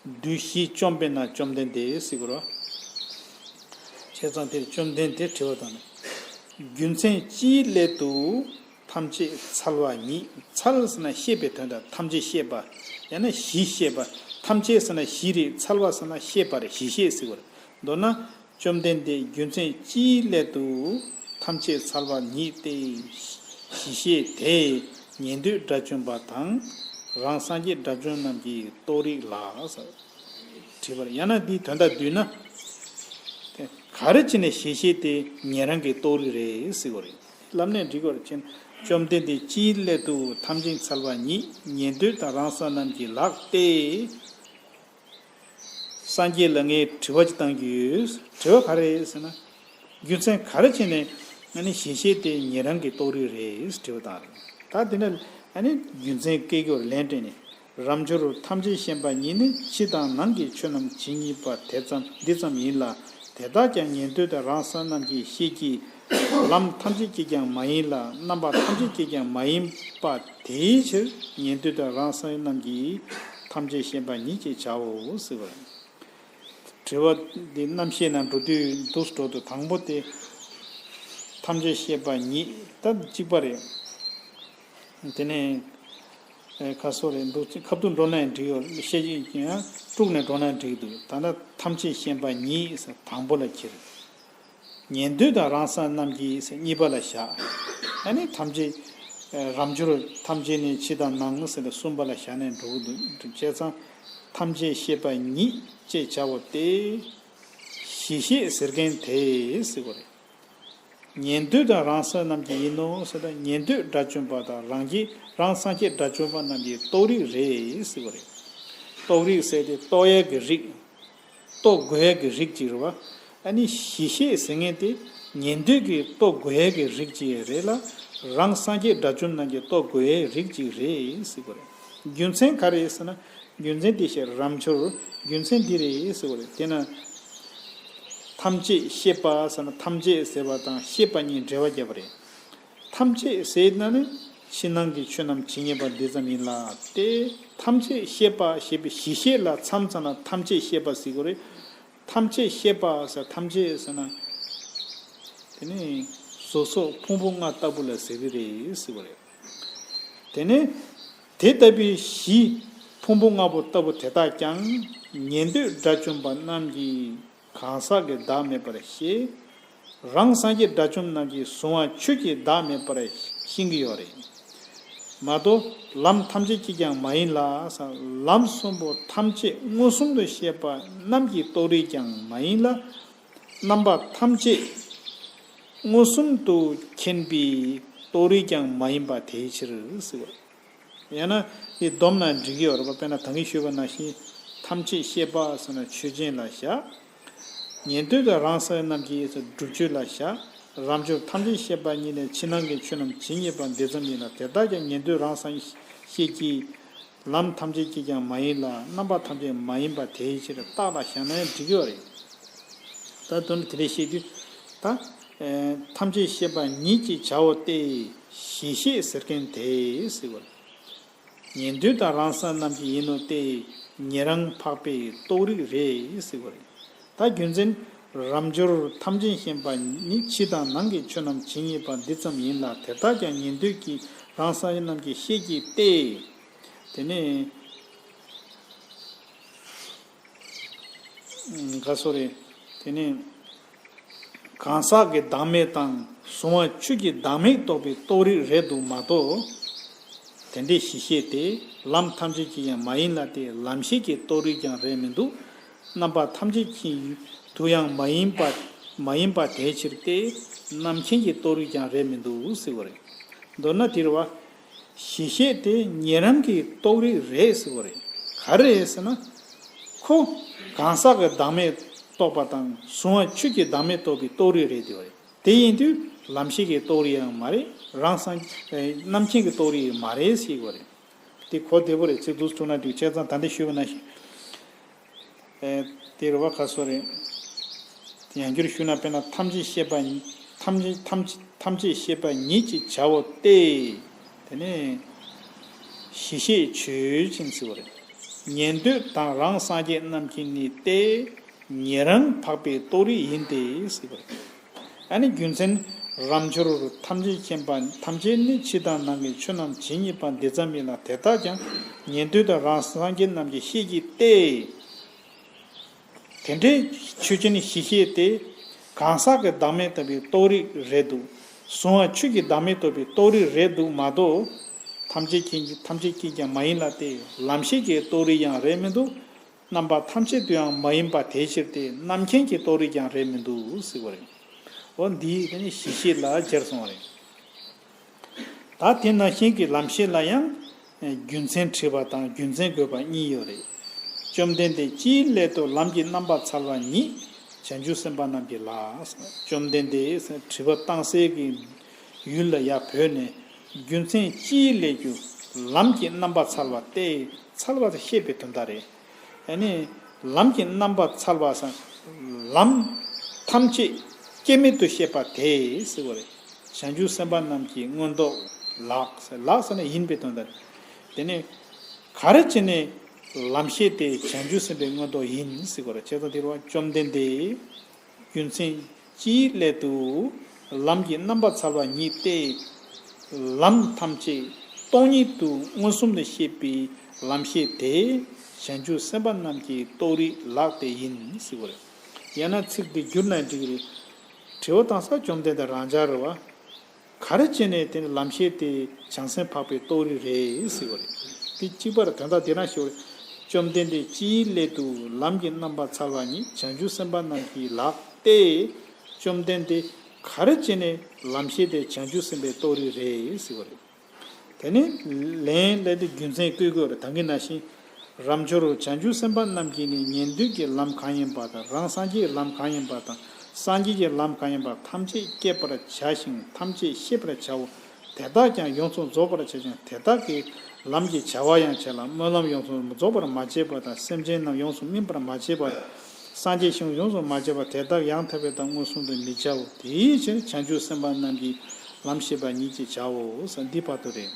བདུད་བཞི་བཅོམ་པས་ན་བཅོམ་ལྡན་འདས་ཟེར་དགོས་རེད་བ། བྱས་ཙང་དེར་བཅོམ་ལྡན་འདས་དྲི་བ་བཏང་ནས། རྒྱུ་མཚན་ཅིའི་སླད་དུ་ཐམས་ཅད་འཚལ་བ་ཉིད། འཚལ་ཟེར་ན་ཤེས་པའི་དོན་དང་ཐམས་ཅད་ཤེས་པ། ཡང་ན་གཞི་ཤེས་པ། ཐམས་ཅད་ཟེར་ན་གཞི་རེད། འཚལ་བ་ཟེར་ན་ཤེས་པ་རེད། གཞི་ཤེས་ཟེར་བ་རེད། མདོར་ན། བཅོམ་ལྡན་འདས་རྒྱུ་མཚན་ཅིའི་སླད་དུ་ཐམས་ཅད་འཚལ་བ་ཉིད་དེ། གཞི་ཤེས་དེ་ཉན་ཐོས་དགྲ་བཅོམ་པ་དང་རང་སངས་རྒྱས་དགྲ་བཅོམ་རྣམས་ཀྱི་རྟོགས་རིགས་ལགས། དྲིས་པར། ཡང་ན་འདིའི་དོན་དག་བསྡུས་ན། ག་རེ་བྱས་ནས་གཞི་ཤེས་དེ་ཉན་རང་གི་རྟོགས་རིགས་རེད་ཟེར་བ་རེད། ལབ་ནས་འགྲིག་པར་བྱས་ན། བཅོམ་ལྡན་འདས་ཅིའི་སླད་དུ་ཐམས་ཅད་འཚལ་བ་ཉིད། ཉན་ཐོས་དང་རང་སངས་རྣམས་ཀྱི་ལགས་ཏེ། སངས་རྒྱས་ལ་ངས་དྲི་བ་ཅིག་བཏང་རྒྱུ་ཡོད། དྲི་བ་ག་རེ་ཟེར་ན། རྒྱུ་མཚན་ག་རེ་བྱས་ནས་ཨ་ནི་གཞི་ཤེས་དེ་ཉན་རང་གི་རྟོགས་རིགས་རེད་དྲི་བ་བཏང་རེད། ད་དེ་ནས་ཨ་ནི་རྒྱུ་མཚན་སྐད་སྐྱོར་ལན་སྤྲད་ནས། རབ་འབྱོར་ཐམས་ཅད་ཤེས་པ་ཉིད་ནི། ཕྱི་དང་ནང་གི་ཆོས་རྣམས་ཇི་སྙེད་པ་དེ་ཙམ་འདི་ཙམ་ཡིན་ལ། དེ་དག་ཀྱང་ཉན་ཐོས་དང་རང་སངས་རྣམས་ཀྱི་ཤེས་ཀྱི་ལམ་ཐམས་ཅད་ཀྱིས་ཀྱང་མ་ཡིན་ལ། རྣམ་པ་ཐམས་ཅད་ཀྱིས་ཀྱང་མ་ཡིན་པ། དེའི་ཕྱིར་ཉན་ཐོས་དང་རང་སངས་རྣམས་ཀྱིས་ཐམས་ཅད་ཤེས་པ་ཉིད་ཅེས་བྱའོ་ཟེར་བ། དྲི་བ་འདི་རྣམ་བཤད་ནང་འགྲོ་དུས་འདུག་འགྲོ་དུས་དང་པོ་དེ་ཐམས་ཅད་ཤེས་པ་ཉིད་ད་གཅིག་པ་རེད། དེ་ནས་ཁ་སོ་རེད་འདུག་ཁ་ཐུག་འགྲོ་ན་ཡང་འགྲིག་ཡོད། བཤད་ཀྱི་ཡང་དཀྲུགས་ནས་འགྲོ་ན་འགྲིག་འདུག་ད་ལྟ་ཐམས་ཅད་ཤེས་པ་ཉིད་དང་པོ་ལ་ཁྱེར། ཉན་ཐོས་དང་རང་སངས་རྣམས་ཀྱི་ཟེར་གཉིས་པ་ལ་བཞག་ཨ་ནི་ཐམས་ཅད་རབ་འབྱོར་ཐམས་ཅད་ནི་ཕྱི་དང་ནང་ཟེར་ཏེ་གསུམ་པ་ལ་བཞག་ནས་འགྲོ་གི་འདུག་བྱས་ཙང་ཐམས་ཅད་ཤེས་པ་ཉིད་ཅེས་བྱ་བ་སྟེ། གཞི་ཤེས་ཟེར་མཁན་དེ་ཟེར་བ་རེད། ཉན་ཐོས་དང་རང་སངས་རྣམས་ཀྱི་ཡིན་ནོ་ཟེར་ན་ཉན་ཐོས་དགྲ་བཅོམ་པ་དང་རང་རྒྱལ་རང་སངས་རྒྱས་དགྲ་བཅོམ་པ་རྣམས་ཀྱི་རྟོགས་རིགས་རེད་ཟེར་བ་རེད། རྟོགས་རིགས་ཟེར་ཏེ་རྟོགས་ཡས་ཀྱི་རིགས། རྟོགས་དགོས་ཡས་ཀྱི་རིགས་ཅིག་རེད་བ། ཨ་ནི་གཞི་ཤེས་ཟེར་མཁན་དེ་ཉན་ཐོས་ཀྱིས་རྟོགས་དགོས་ཡས་ཀྱི་རིགས་ཅིག་རེད་ལ། རང་སངས་རྒྱས་དགྲ་བཅོམ་རྣམས་ཀྱིས་རྟོགས་དགོས་ཡས་རིགས་ཅིག་རེད་ཟེར་བ་རེད། རྒྱུ་མཚན་ག་རེ་ཟེར་ན། རྒྱུ་མཚན་དེ་ཤེས་རབ་འབྱོར་རྒྱུ་མཚན་འདི་རེད་ཟེར་བ་རེད། དེས་ན། ཐམས་ཅད་ཤེས་པ་ཟེར་ན་ཐམས་ཅད་ཟེར་བ་དང་ཤེས་པ་གཉིས་འགྲེལ་བ་བརྒྱབ་པ་རེད། ཐམས་ཅད་ཟེར་ན་ནི་ཕྱི་ནང་གི་ཆོས་རྣམས་ཇི་སྙེད་པ་འདི་ཙམ་ཡིན་ལ་སྟེ། ཐམས་ཅད་ཤེས་པ་ཞེས་པའི་གཞི་ཤེས་ལ་མཚམས་ཚང་ན་ཐམས་ཅད་ཤེས་པ་ཟེར་དགོས་རེད། ཐམས་ཅད་ཤེས་པ་ཟེར་ཐམས་ཅད་ཟེར་ན། དེ་ནི་གཟུགས་སོགས་ཕུང་པོ་ལྔ་ལྟ་བུ་ལ་ཟེར་གི་རེད་ཟེར་བ་རེད། དེ་ནི་དེ་ལྟ་བུའི་གཞི་ཕུང་པོ་ལྔ་པོ་ལྟ་བུ་དེ་དག་ཀྱང་ཉན་ཐོས་དགྲ་བཅོམ་པ་རྣམས་ཀྱིས་གང་ཟག་གི་བདག་མེད་པར་ཤེས། རང་སངས་རྒྱས་དགྲ་བཅོམ་རྣམས་ཀྱིས་གཟུང་བ་ཆོས་ཀྱི་བདག་མེད་པར་ཤེས་ཀྱི་ཡོད་རེད། མ་གཏོགས་ལམ་ཐམས་ཅད་ཀྱིས་ཀྱང་མ་ཡིན་ལ། ལམ་གསུམ་པོ་ཐམས་ཅད་མངོན་སུམ་དུ་ཤེས་པ་རྣམས་ཀྱི་རྟོགས་རིགས་ཀྱང་མ་ཡིན་ལ། རྣམ་པ་ཐམས་ཅད་མངོན་སུམ་དུ་མཁྱེན་པའི་རྟོགས་རིགས་ཀྱང་མ་ཡིན་པ་དེའི་ཕྱིར་ཟེར་བ། ཡང་ན་འདི་སྡོམ་ན་འགྲིག་གི་ཡོད་རེད་པ། དཔེར་ན་ད་གིན་ཞུས་པ་ནང་བཞིན་ཐམས་ཅད་ཤེས་པ་ཟེར་ན་ཆོས་ཅན་ལ་བཞག་ཉན་ཐོས་དང་རང་སངས་རྣམས་ཀྱི་སྒྲུབ་ཆོས་ལ་བཞག་རབ་འབྱོར་ཐམས་ཅད་ཤེས་པ་ཉིད་ནི་ཕྱི་ནང་གི་ཆོས་རྣམས་ཇི་སྙེད་པ་འདི་ཙམ་ཡིན་ལ། དེ་དག་ཀྱང་ཉན་ཐོས་རང་སངས་ཤེས་ཀྱི་ ལམ་ཐམས་ཅད་ཀྱིས་ཀྱང་མ་ཡིན་ལ། རྣམ་པ་ཐམས་ཅད་མ་ཡིན་པ་དེའི་ཕྱིར་རྟག་ལ་བཞག་ན་ཡང་འགྲིག་གི་རེད། ད་དོན་དེ་འདྲ་བཤད་དུས་ད། ཨེ། ཐམས་ཅད་ཤེས་པ་ཉིད་ཅེས་བྱའོ་སྟེ། གཞི་ཤེས་ཟེར་མཁན་དེ་ཟེར་བ་རེད། ཉན་ཐོས་དང་རང་སངས་རྣམས་ཀྱི་ཡིན་ནོ་སྟེ། ཉན་རང་འཕགས་པའི་རྟོགས་རིགས་རེད་ཟེར་བ་རེད། ད་རྒྱུ་མཚན། རབ་འབྱོར་ཐམས་ཅད་མཁྱེན་པ་ནི། ཕྱི་དང་ནང་གི་ཆོས་རྣམས་ཇི་སྙེད་པ། འདི་ཙམ་ཡིན་ལ་དེ་དག་ཀྱང་། ཉན་ཐོས་ཀྱི་རང་སངས་རྒྱས་རྣམས་ཀྱི་ཤེས་ཀྱིས་ཏེ། དེ་ནས་ག་སོ་རེད། དེ་ནས་གང་ཟག་གི་བདག་མེད་དང་གཟུང་བ་ཆོས་ཀྱི་བདག་མེད་རྟོགས་པའི་རྟོགས་རིགས་རེད་འདུག་མ་གཏོགས། དེ་འདྲའི་གཞི་ཤེས་དེ་ལམ་ཐམས་ཅད་ཀྱི་ཡང་མ་ཡིན་ལ་སྟེ། ལམ་ཤེས་ཀྱི་རྟོགས་རིགས་ཀྱང་རེད་མི་འདུག་རྣམ་པ་ཐམས་ཅད་མཁྱེན་དུ་ཡང་མ་ཡིན་པ། མ་ཡིན་པ་དེའི་ཕྱིར་ཏེ། རྣམ་མཁྱེན་གྱི་རྟོགས་རིགས་ཀྱང་རེད་མི་འདུག་ཟེར་བ་རེད། མདོར་ན་དེ་རེད་བ། གཞི་ཤེས་དེ་ཉན་རང་གི་རྟོགས་རིགས་རེད་ཟེར་བ་རེད། ག་རེ་རེད་ཟེར་ན། ཁོ་གང་ཟག་གི་བདག་མེད་རྟོགས་པ་དང་གཟུང་བ་ཆོས་ཀྱི་བདག་མེད་རྟོགས་པའི་རྟོགས་རིགས་རེད་དེ་བ་རེད། དེ་ཡིན་དུས་ལམ་ཤེས་ཀྱི་རྟོགས་རིགས་ཡང་མ་རེད། རང་སངས། རྣམ་མཁྱེན་གྱི་རྟོགས་རིགས་ཡང་མ་རེད་ཟེར་བ་རེད། དེ་གོ་བདེ་པོ་རེད། ཚིག་ཏུ་གསུངས་ན་འདུག་བྱས་ཙང་ད་འདི་ཞུས་པ་ན་ཞིག་ཨེ། དེ་རེད་བ། ག་སོ་རེད། ཡང་བསྐྱར་ཞུས་ན་དཔེར་ན་ཐམས་ཅད་ཤེས་པ་ཉིད། ཐམས་ཅད་ཐམས་ཅད་ཐམས་ཅད་ཤེས་པ་ཉིད་ཅེས་བྱའོ་སྟེ། དེ་ནས་གཞི་ཤེས་ཆོས་ཅན་ཟེར་བ་རེད། ཉན་ཐོས་དང་རང་སངས་རྒྱས་རྣམས་ཀྱི་ནི་སྟེ། ཉན་རང་འཕགས་པའི་རྟོགས་རིགས་ཡིན་ཏེ་ཟེར་བ་རེད། ཨ་ནི་རྒྱུ་མཚན། རབ་འབྱོར་ཐམས་ཅད་མཁྱེན་པ་ཐམས་ཅད་ནི། ཕྱི་དང་ནང་གི་ཆོས་རྣམས་ཇི་སྙེད་པ། འདི་ཙམ་ཡིན་ལ་དེ་དག་ཀྱང་། ཉན་ཐོས་དང་རང་སངས་རྒྱས་རྣམས་ཀྱི་ཤེས་ཀྱིས་ཏེ། དེ་འདྲའི་ཆོས་ཅན་གཞི་ཤེས་དེ་གང་ཟག་གི་བདག་མེད་རྟོགས་པའི་རྟོགས་རིགས་རེད་འདུག་གཟུང་བ་ཆོས་ཀྱི་བདག་མེད་རྟོགས་པའི་རྟོགས་རིགས་རེད་འདུག་མ་གཏོགས། ཐམས་ཅད་མཁྱེན་ཐམས་ཅད་མཁྱེན་ཀྱང་མ་ཡིན་ལ་སྟེ། ལམ་ཤེས་ཀྱི་རྟོགས་རིགས་ཡང་རེད་མི་འདུག་རྣམ་པ་ཐམས་ཅད་དུ་ཡང་མ་ཡིན་པ་དེའི་ཕྱིར་ཏེ། རྣམ་མཁྱེན་གྱི་རྟོགས་རིགས་ཀྱང་རེད་མི་འདུག་ཟེར་བ་རེད། འོ་འདི་དེ་ནི་གཞི་ཤེས་ལ་སྦྱར་སོང་བ་རེད། ད་དེ་ནང་བཞིན་གྱི་ལམ་ཤེས་ལ་ཡང་རྒྱུ་མཚན་དྲི་བ་དང་རྒྱུ་མཚན་འགོད་པ་གཉིས་ཡོད་རེད། བཅོམ་ལྡན་འདས་ཅིའི་སླད་དུ་ལམ་གྱི་རྣམ་པ་ཚ་བ་ཉིད་བྱང་ཆུབ་སེམས་དཔའ་རྣམས་ཀྱི་ལགས། བཅོམ་ལྡན་འདས་དྲི་བ་བཏང་སའི་གི་ཡུལ་ལ་ཡར་བོས་ནས། རྒྱུ་མཚན་ཅིའི་སླད་དུ་ལམ་གྱི་རྣམ་པ་ཚ་བ་སྟེ། ཚ་བ་དེ་ཤེས་པའི་དོན་དག་རེད། ཨ་ནི་ལམ་གྱི་རྣམ་པ་ཚ་བ་སང་། ལམ་ཐམས་ཅད་སྐྱེ་མེད་དུ་ཤེས་པ་དེ་ཟེར་བ་རེད། བྱང་ཆུབ་སེམས་དཔའ་རྣམས་ཀྱི་མངོན་རྟོགས་ལགས། ལགས་ཟེར་ན་ཡིན་པའི་དོན་དག་རེད། དེ་ནས་ག་རེ་བྱས་ནས་ལམ་ཤེས་དེ་བྱང་ཆུབ་སེམས་དཔའི་མངོན་རྟོགས་ཡིན་ཟེར་བ་རེད། བྱས་ཙང་དེ་རུ་བཅོམ་ལྡན་འདས། རྒྱུ་མཚན་ཅིའི་སླད་དུ་ལམ་གྱི་རྣམ་པ་ཚ་བ་ཉིད་སྟེ། ལམ་ཐམས་ཅད་སྟོང་ཉིད་དུ་མངོན་སུམ་དུ་ཤེས་པའི་ལམ་ཤེས་དེ་བྱང་ཆུབ་སེམས་དཔའ་རྣམས་ཀྱི་རྟོགས་རིགས་ལགས་ཏེ་ཡིན་ཟེར་བ་རེད། ཡང་ན་ཚིག་འདི་བསྒྱུར་ན་འགྲིག་གི་རེད། དྲི་བ་བཏང་ས་བཅོམ་ལྡན་འདས་རང་འཇགས་རེད་བ། ག་རེ་བྱས་ནས་དེ་ནི་ལམ་ཤེས་དེ་བྱང་སེམས་འཕགས་པའི་རྟོགས་རིགས་རེད་ཟེར་བ་རེད། དེ་གཅིག་པར་དོན་དག་དེ་རང་ཞུ་བ་རེད། བཅོམ་ལྡན་འདས་ཅིའི་སླད་དུ་ལམ་གྱི་རྣམ་པ་ཚ་བ་ཉིད་བྱང་ཆུབ་སེམས་དཔའ་རྣམས་ཀྱི་ལགས་ཏེ། བཅོམ་ལྡན་འདས་ག་རེ་བྱས་ནས་ལམ་ཤེས་དེ་བྱང་ཆུབ་སེམས་དཔའི་རྟོགས་རིགས་རེད་ཟེར་བ་རེད། དེ་ནི་ལན་སླད་དེ་རྒྱུ་མཚན་བཀོད་དགོས་རེད། ད་གིན་ནང་བཞིན། རབ་འབྱོར་བྱང་ཆུབ་སེམས་དཔའ་རྣམས་ཀྱིས་ནི་ཉན་ཐོས་ཀྱི་ལམ་གང་ཡིན་པ་དང་། རང་སངས་རྒྱས་ཀྱི་ལམ་གང་ཡིན་པ་དང་། སངས་རྒྱས་ཀྱི་ལམ་གང་ཡིན་པ་ཐམས་ཅད་བསྐྱེད་པར་བྱ་ཞིང་ཐམས་ཅད་ཤེས་པར་བྱའོ། དེ་དག་ཀྱང་ཡོངས་སུ་རྫོགས་པར་བྱ་ཞིང་། དེ་དག་གི་ལམ་གྱི་བྱ་བ་ཡང་བྱེད་ལ། སྨོན་ལམ་ཡོངས་སུ་རྫོགས་པར་མ་བྱས་པ་དང་། སེམས་ཅན་རྣམས་ཡོངས་སུ་སྨིན་པར་མ་བྱས་པ་དང་། སངས་རྒྱས་ཞིང་ཡོངས་སུ་མ་བྱས་པ་དེ་དག་ཡང་དག་པའི་དང་མངོན་སུམ་དུ་མི་བྱའོ། དེའི་ཕྱིར་བྱང་ཆུབ་སེམས་དཔའ་རྣམས་ཀྱིས་ལམ་ཤེས་པ་ཉིད་ཅེས་བྱའོ། འདི་བར་དུ་རེད།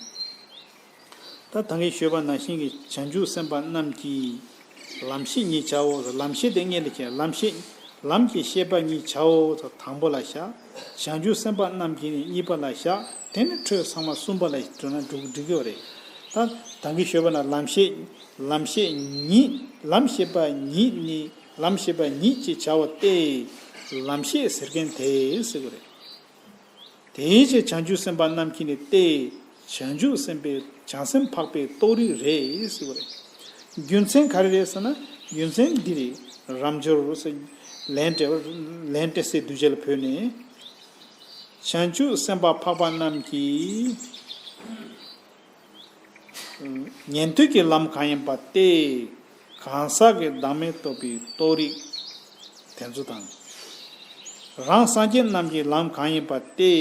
ད་ད་གིན་ཞུས་པ་ནང་བཞིན་གྱི་བྱང་ཆུབ་སེམས་དཔའ་རྣམས་ཀྱིས་ལམ་ཤེས་ཉིད་བྱའོ། ལམ་ཤེས་དེ་སྔོན་ལ་བྱས། ལམ་ཤེས། ལམ་གྱི་ཤེས་པ་ཉིད་བྱའོ། དང་པོ་ལ་བཞག་བྱང་ཆུབ་སེམས་དཔའ་རྣམས་ཀྱིས་ནི་གཉིས་པ་ལ་བཞག་དེ་ནི་འཕྲོས་ཚང་མ་གསུམ་པ་ལ་འགྲོ་ན་འགྲིག་འགྲིག་གི་རེད། ད་ད་གིན་ཞུས་པ་ན་ལམ་ཤེས། ལམ་ཤེས་ཉིད། ལམ་ཤེས་པ་ཉིད་ནི། ལམ་ཤེས་པ་ཉིད་ཅེས་བྱ་བ་སྟེ། ལམ་ཤེས་ཟེར་མཁན་དེ་ཟེར་གི་རེད། དེའི་ཕྱིར་བྱང་ཆུབ་སེམས་དཔའ་རྣམས་ཀྱིས་ནི་སྟེ། བྱང་ཆུབ་སེམས་དཔའི་བྱང་སེམས་འཕགས་པའི་རྟོགས་རིགས་རེད་ཟེར་བ་རེད། རྒྱུ་མཚན་ག་རེ་རེད་ཟེར་ན། རྒྱུ་མཚན་འདི་རེད། རབ་འབྱོར་ཟེར། ལན་སྤྲད་པ། ལན་སྤྲད་སའི་གདུལ་བྱ་ལ་བོས་ནས། བྱང་ཆུབ་སེམས་དཔའ་འཕགས་པ་རྣམས་ཀྱིས། ཉན་ཐོས་ཀྱི་ལམ་གང་ཡིན་པ་སྟེ། གང་ཟག་གི་བདག་མེད་རྟོགས་པའི་རྟོགས་རིགས་དེ་ཚོ་དང་། རང་སངས་རྒྱས་རྣམས་ཀྱི་ལམ་གང་ཡིན་པ་སྟེ།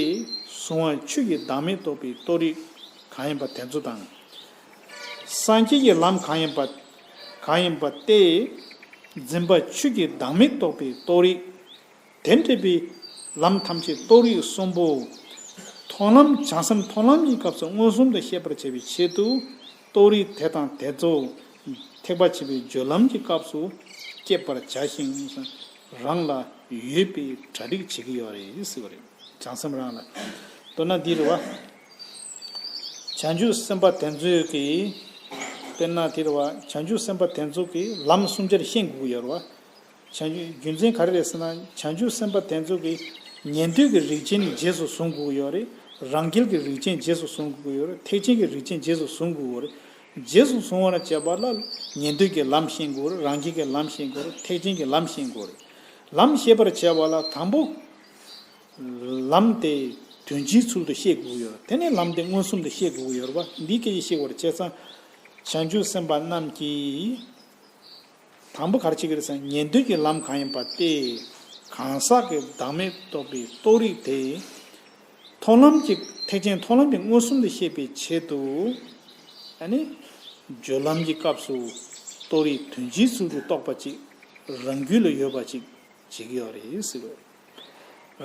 གཟུང་བ་ཆོས་ཀྱི་བདག་མེད་རྟོགས་པའི་རྟོགས་རིགས་གང་ཡིན་པ་དེ་ཚོ་དང་། སངས་རྒྱས་ཀྱི་ལམ་གང་ཡིན་པ། གང་ཡིན་པ་སྟེ། འཛིན་པ་ཆོས་ཀྱི་བདག་མེད་རྟོགས་པའི་རྟོགས་རིགས། དེ་འདྲ་བའི་ལམ་ཐམས་ཅད་རྟོགས་རིགས་གསུམ་པོ། མཐོང་ལམ་བྱང་སེམས་མཐོང་ལམ་གྱི་སྐབས་སུ་མངོན་སུམ་དུ་ཤེས་པར་བྱ་བའི་ཆེད་དུ། རྟོགས་རིགས་དེ་དང་དེ་ཚོ། ཐེག་པ་ཆེན་པོའི་སྦྱོར་ལམ་གྱི་སྐབས་སུ་བསྐྱེད་པར་བྱ་ཞིང་། རང་ལ་ཡོད་པའི་གྲ་སྒྲིག་བྱེད་ཀྱི་ཡོད་རེད་ཟེར་བ་རེད། བྱང་སེམས་རང་ལ། མདོར་ན་འདི་རེད་བ། བྱང་ཆུབ་སེམས་དཔའ་དེ་ཚོས་ཀྱིས། དཔེར་ན་དེ་རེད་བ། བྱང་ཆུབ་སེམས་དཔའ་དེ་ཚོ་གིས་ལམ་གསུམ་ཆར་ཤེས་དགོས་ཀྱི་ཡོད་རེད་བ། བྱང་ཆུབ་རྒྱུ་མཚན་ག་རེ་རེད་ཟེར་ན། བྱང་ཆུབ་སེམས་དཔའ་དེ་ཚོ་གིས་ཉན་ཐོས་ཀྱི་རིགས་ཅན་རྗེས་སུ་བཟུང་དགོས་ཀྱི་ཡོད་རེད། རང་རྒྱལ་གྱི་རིགས་ཅན་རྗེས་སུ་བཟུང་དགོས་ཀྱི་ཡོད་རེད། ཐེག་ཆེན་གྱི་རིགས་ཅན་རྗེས་སུ་བཟུང་དགོས་ཀྱི་ཡོད་རེད། རྗེས་སུ་བཟུང་བར་བྱེད་པ་ལ་ཉན་ཐོས་ཀྱི་ལམ་ཤེས་དགོས་རེད། རང་རྒྱལ་གྱི་ལམ་ཤེས་དགོས་རེད། ཐེག་ཆེན་གྱི་ལམ་ཤེས་དགོས་རེད། ལམ་ཤེས་པར་བྱེད་པ་ལ་དང་པོ། ལམ་དེ་དོན་སྤྱིའི་ཚུལ་དུ་ཤེས་དགོས་ཀྱི་ཡོད་རེད། དེ་ནས་ལམ་དེ་མངོན་སུམ་དུ་ཤེས་དགོས་ཀྱི་ཡོད་རེད་པ། འདི་སྐད་ཆ་བཤད་དགོས་རེད། བྱས་ཙང་། བྱང་ཆུབ་སེམས་དཔའ་རྣམས་ཀྱིས། དང་པོ་ག་རེ་བྱེད་ཀྱི་རེད་ཟེར་ན། ཉན་ཐོས་ཀྱི་ལམ་གང་ཡིན་པ་སྟེ། གང་ཟག་གི་བདག་མེད་རྟོགས་པའི་རྟོགས་རིགས་དེ། མཐོང་ལམ་གྱི་ཐེག་ཆེན་མཐོང་ལམ་གྱི་མངོན་སུམ་དུ་ཤེས་པའི་ཆེད་དུ། ཨ་ནི། སྦྱོར་ལམ་གྱི་སྐབས་སུ་རྟོགས་རིགས་དོན་སྤྱིའི་ཚུལ་དུ་རྟོགས་པ་གཅིག། རང་རྒྱུད་ལ་ཡོད་པ་གཅིག་བྱེད་ཀྱི་ཡོད་རེད་ཟེར་བ།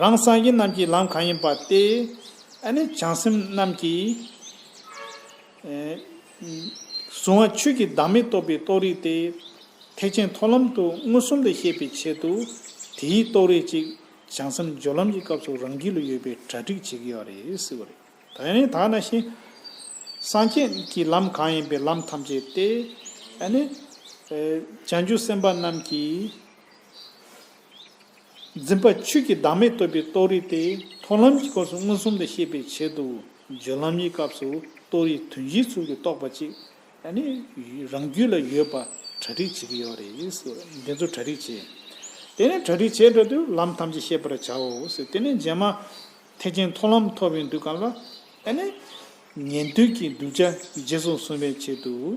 རང་སངས་རྒྱས་རྣམས་ཀྱི་ལམ་གང་ཡིན་པ་སྟེ། ཨ་ནི་བྱང་སེམས་རྣམས་ཀྱིས། ཨེ། གཟུང་བ་ཆོས་ཀྱི་བདག་མེད་རྟོགས་པའི་རྟོགས་རིགས་ཏེ། ཐེག་ཆེན་མཐོང་ལམ་དུ་མངོན་སུམ་དུ་ཤེས་པའི་ཆེད་དུ། དེའི་རྟོགས་རིགས་གཅིག། བྱང་སེམས་སྦྱོར་ལམ་གྱི་སྐབས་སུ་རང་རྒྱུད་ལ་ཡོད་པའི་གྲ་སྒྲིག་བྱེད་ཀྱི་ཡོད་རེད་ཟེར་བ་རེད། ད་ཡང་ད་ནང་བཞིན། སངས་རྒྱས་ཀྱི་ལམ་གང་ཡིན་པའི་ལམ་ཐམས་ཅད་ཏེ། ཨ་ནི། ཨེ། བྱང་ཆུབ་སེམས་དཔའ་རྣམས་ཀྱིས། འཛིན་པ་ཆོས་ཀྱི་བདག་མེད་རྟོགས་པའི་རྟོགས་རིགས་ཏེ། མཐོང་ལམ་གྱི་སྐབས་སུ་མངོན་སུམ་དུ་ཤེས་པའི་ཆེད་དུ། སྦྱོར་ལམ་གྱི་སྐབས་སུ་རྟོགས་རིགས་དོན་སྤྱིའི་ཚུལ་གྱིས་རྟོགས་པ་གཅིག། ཨ་ནི། རང་རྒྱུད་ལ་ཡོད་པ་གྲ་སྒྲིག་བྱེད་ཀྱི་ཡོད་རེད་ཟེར། འདི་ཚོ་གྲ་སྒྲིག་བྱེད། དེ་ནས་གྲ་སྒྲིག་བྱས་འགྲོ་དུས་ལམ་ཐམས་ཅད་ཤེས་པར་བྱའོ་ཟེར། དེ་ནས་རྗེས་མ། ཐེག་ཆེན་མཐོང་ལམ་ཐོབ་པའི་དུས་སྐབས་ལ། ཨ་ནི། ཉན་ཐོས་ཀྱི་གདུལ་བྱ་རྗེས་སུ་བཟུང་བའི་ཆེད་དུ།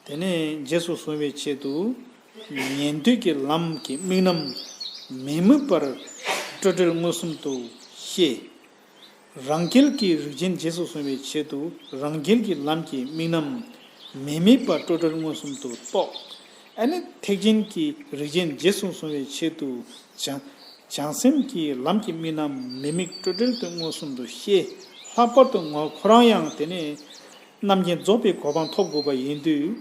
དེ་ནས་རྗེས་སུ་བཟུང་བའི་ཆེད་དུ། ཉན་ཐོས་ཀྱི་ལམ་གྱི་དམིགས་རྣམ་མི་དམིགས་པར་སྤྲོས་བྲལ་མངོན་སུམ་དུ་ཤེས། རང་རྒྱལ་གྱི་རིགས་ཅན་རྗེས་སུ་བཟུང་བའི་ཆེད་དུ། རང་རྒྱལ་གྱི་ལམ་གྱི་དམིགས་རྣམ་མི་དམིགས་པར་སྤྲོས་བྲལ་མངོན་སུམ་དུ་རྟོགས། ཨ་ནི་ཐེག་ཆེན་གྱི་རིགས་ཅན་རྗེས་སུ་བཟུང་བའི་ཆེད་དུ། བྱང་བྱང་སེམས་ཀྱི་ལམ་གྱི་དམིགས་རྣམ་མི་དམིགས་སྤྲོས་བྲལ་དུ་མངོན་སུམ་དུ་ཤེས། ལྷག་པར་དུ་ངོ་ཁོ་རང་ཡང་དེ་ནས་རྣམ་མཁྱེན་རྫོགས་པའི་གོ་འཕང་ཐོབ་དགོས་པ་ཡིན་དུས།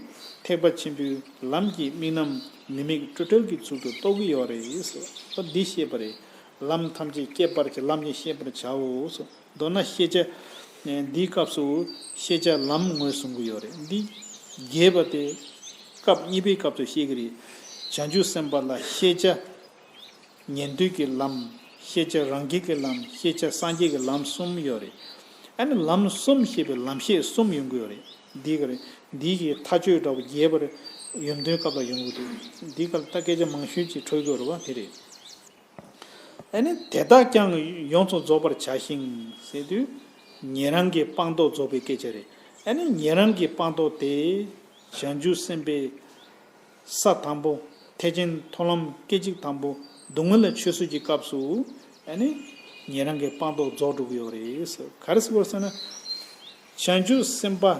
ཐེག་པ་ཆེན་པོའི་ལམ་གྱི་དམིགས་རྣམ་མི་དམིགས་སྤྲོས་བྲལ་གྱི་ཚུལ་དུ་རྟོགས་ཀྱི་ཡོད་རེད་ཟེར། འདི་ཤེས་པ་རེད། ལམ་ཐམས་ཅད་བསྐྱེད་པར་བྱ། ལམ་གྱིས་ཤེས་པར་བྱའོ་ཟེར། མདོར་ན་ཤེས་བྱ། འདིའི་སྐབས་སུ་ཤེས་བྱ་ལམ་ངོས་བཟུང་གི་ཡོད་རེད། འདི་རྒྱས་པ་དེ་སྐབས་གཉིས་པའི་སྐབས་སུ་ཤེས་ཀྱི་རེད། བྱང་ཆུབ་སེམས་དཔའ་ལ་ཤེས་བྱ། ཉན་ཐོས་ཀྱི་ལམ། ཤེས་བྱ་རང་རྒྱལ་གྱི་ལམ། ཤེས་བྱ་སངས་རྒྱས་ཀྱི་ལམ་གསུམ་ཡོད་རེད། ཨ་ནི་ལམ་གསུམ་ཤེས་པའི་ལམ་ཤེས་གསུམ་ཡོང་གི་ཡོད་རེད། འདི་ག་རེད། འདི་གི་མཐའ་དཔྱོད་འདྲ་བོ་རྒྱས་པར་ཡོན་ཏན་སྐབས་ལ་ཡོང་གི་འདུག་འདི་ག་ལ་ད་སྐད་ཆ་མང་ཤོས་ཅིག་འཕྲོད་ཀྱི་ཡོད་རེད་བ། དེ་རེད། ཨ་ནི་དེ་དག་ཀྱང་ཡོངས་སུ་རྫོགས་པར་བྱ་ཞིང་ཟེར་དུས། ཉན་རང་གི་སྤངས་རྟོགས་རྫོགས་པའི་སྐད་ཆ་རེད། ཨ་ནི་ཉན་རང་གི་སྤངས་རྟོགས་དེ། བྱང་ཆུབ་སེམས་དཔའི་ས་དང་པོ། ཐེག་ཆེན་མཐོང་ལམ་སྐད་ཅིག་དང་པོ། སྡུག་བསྔལ་ལ་ཆོས་སྲིད་ཀྱི་སྐབས་སུ། ཨ་ནི་ཉན་རང་གི་སྤངས་རྟོགས་རྫོགས་འགྲོ་གི་ཡོད་རེད་ཟེར། ག་རེ་ཟེར་བ་ཟེར་ན། བྱང་ཆུབ་སེམས་དཔའ།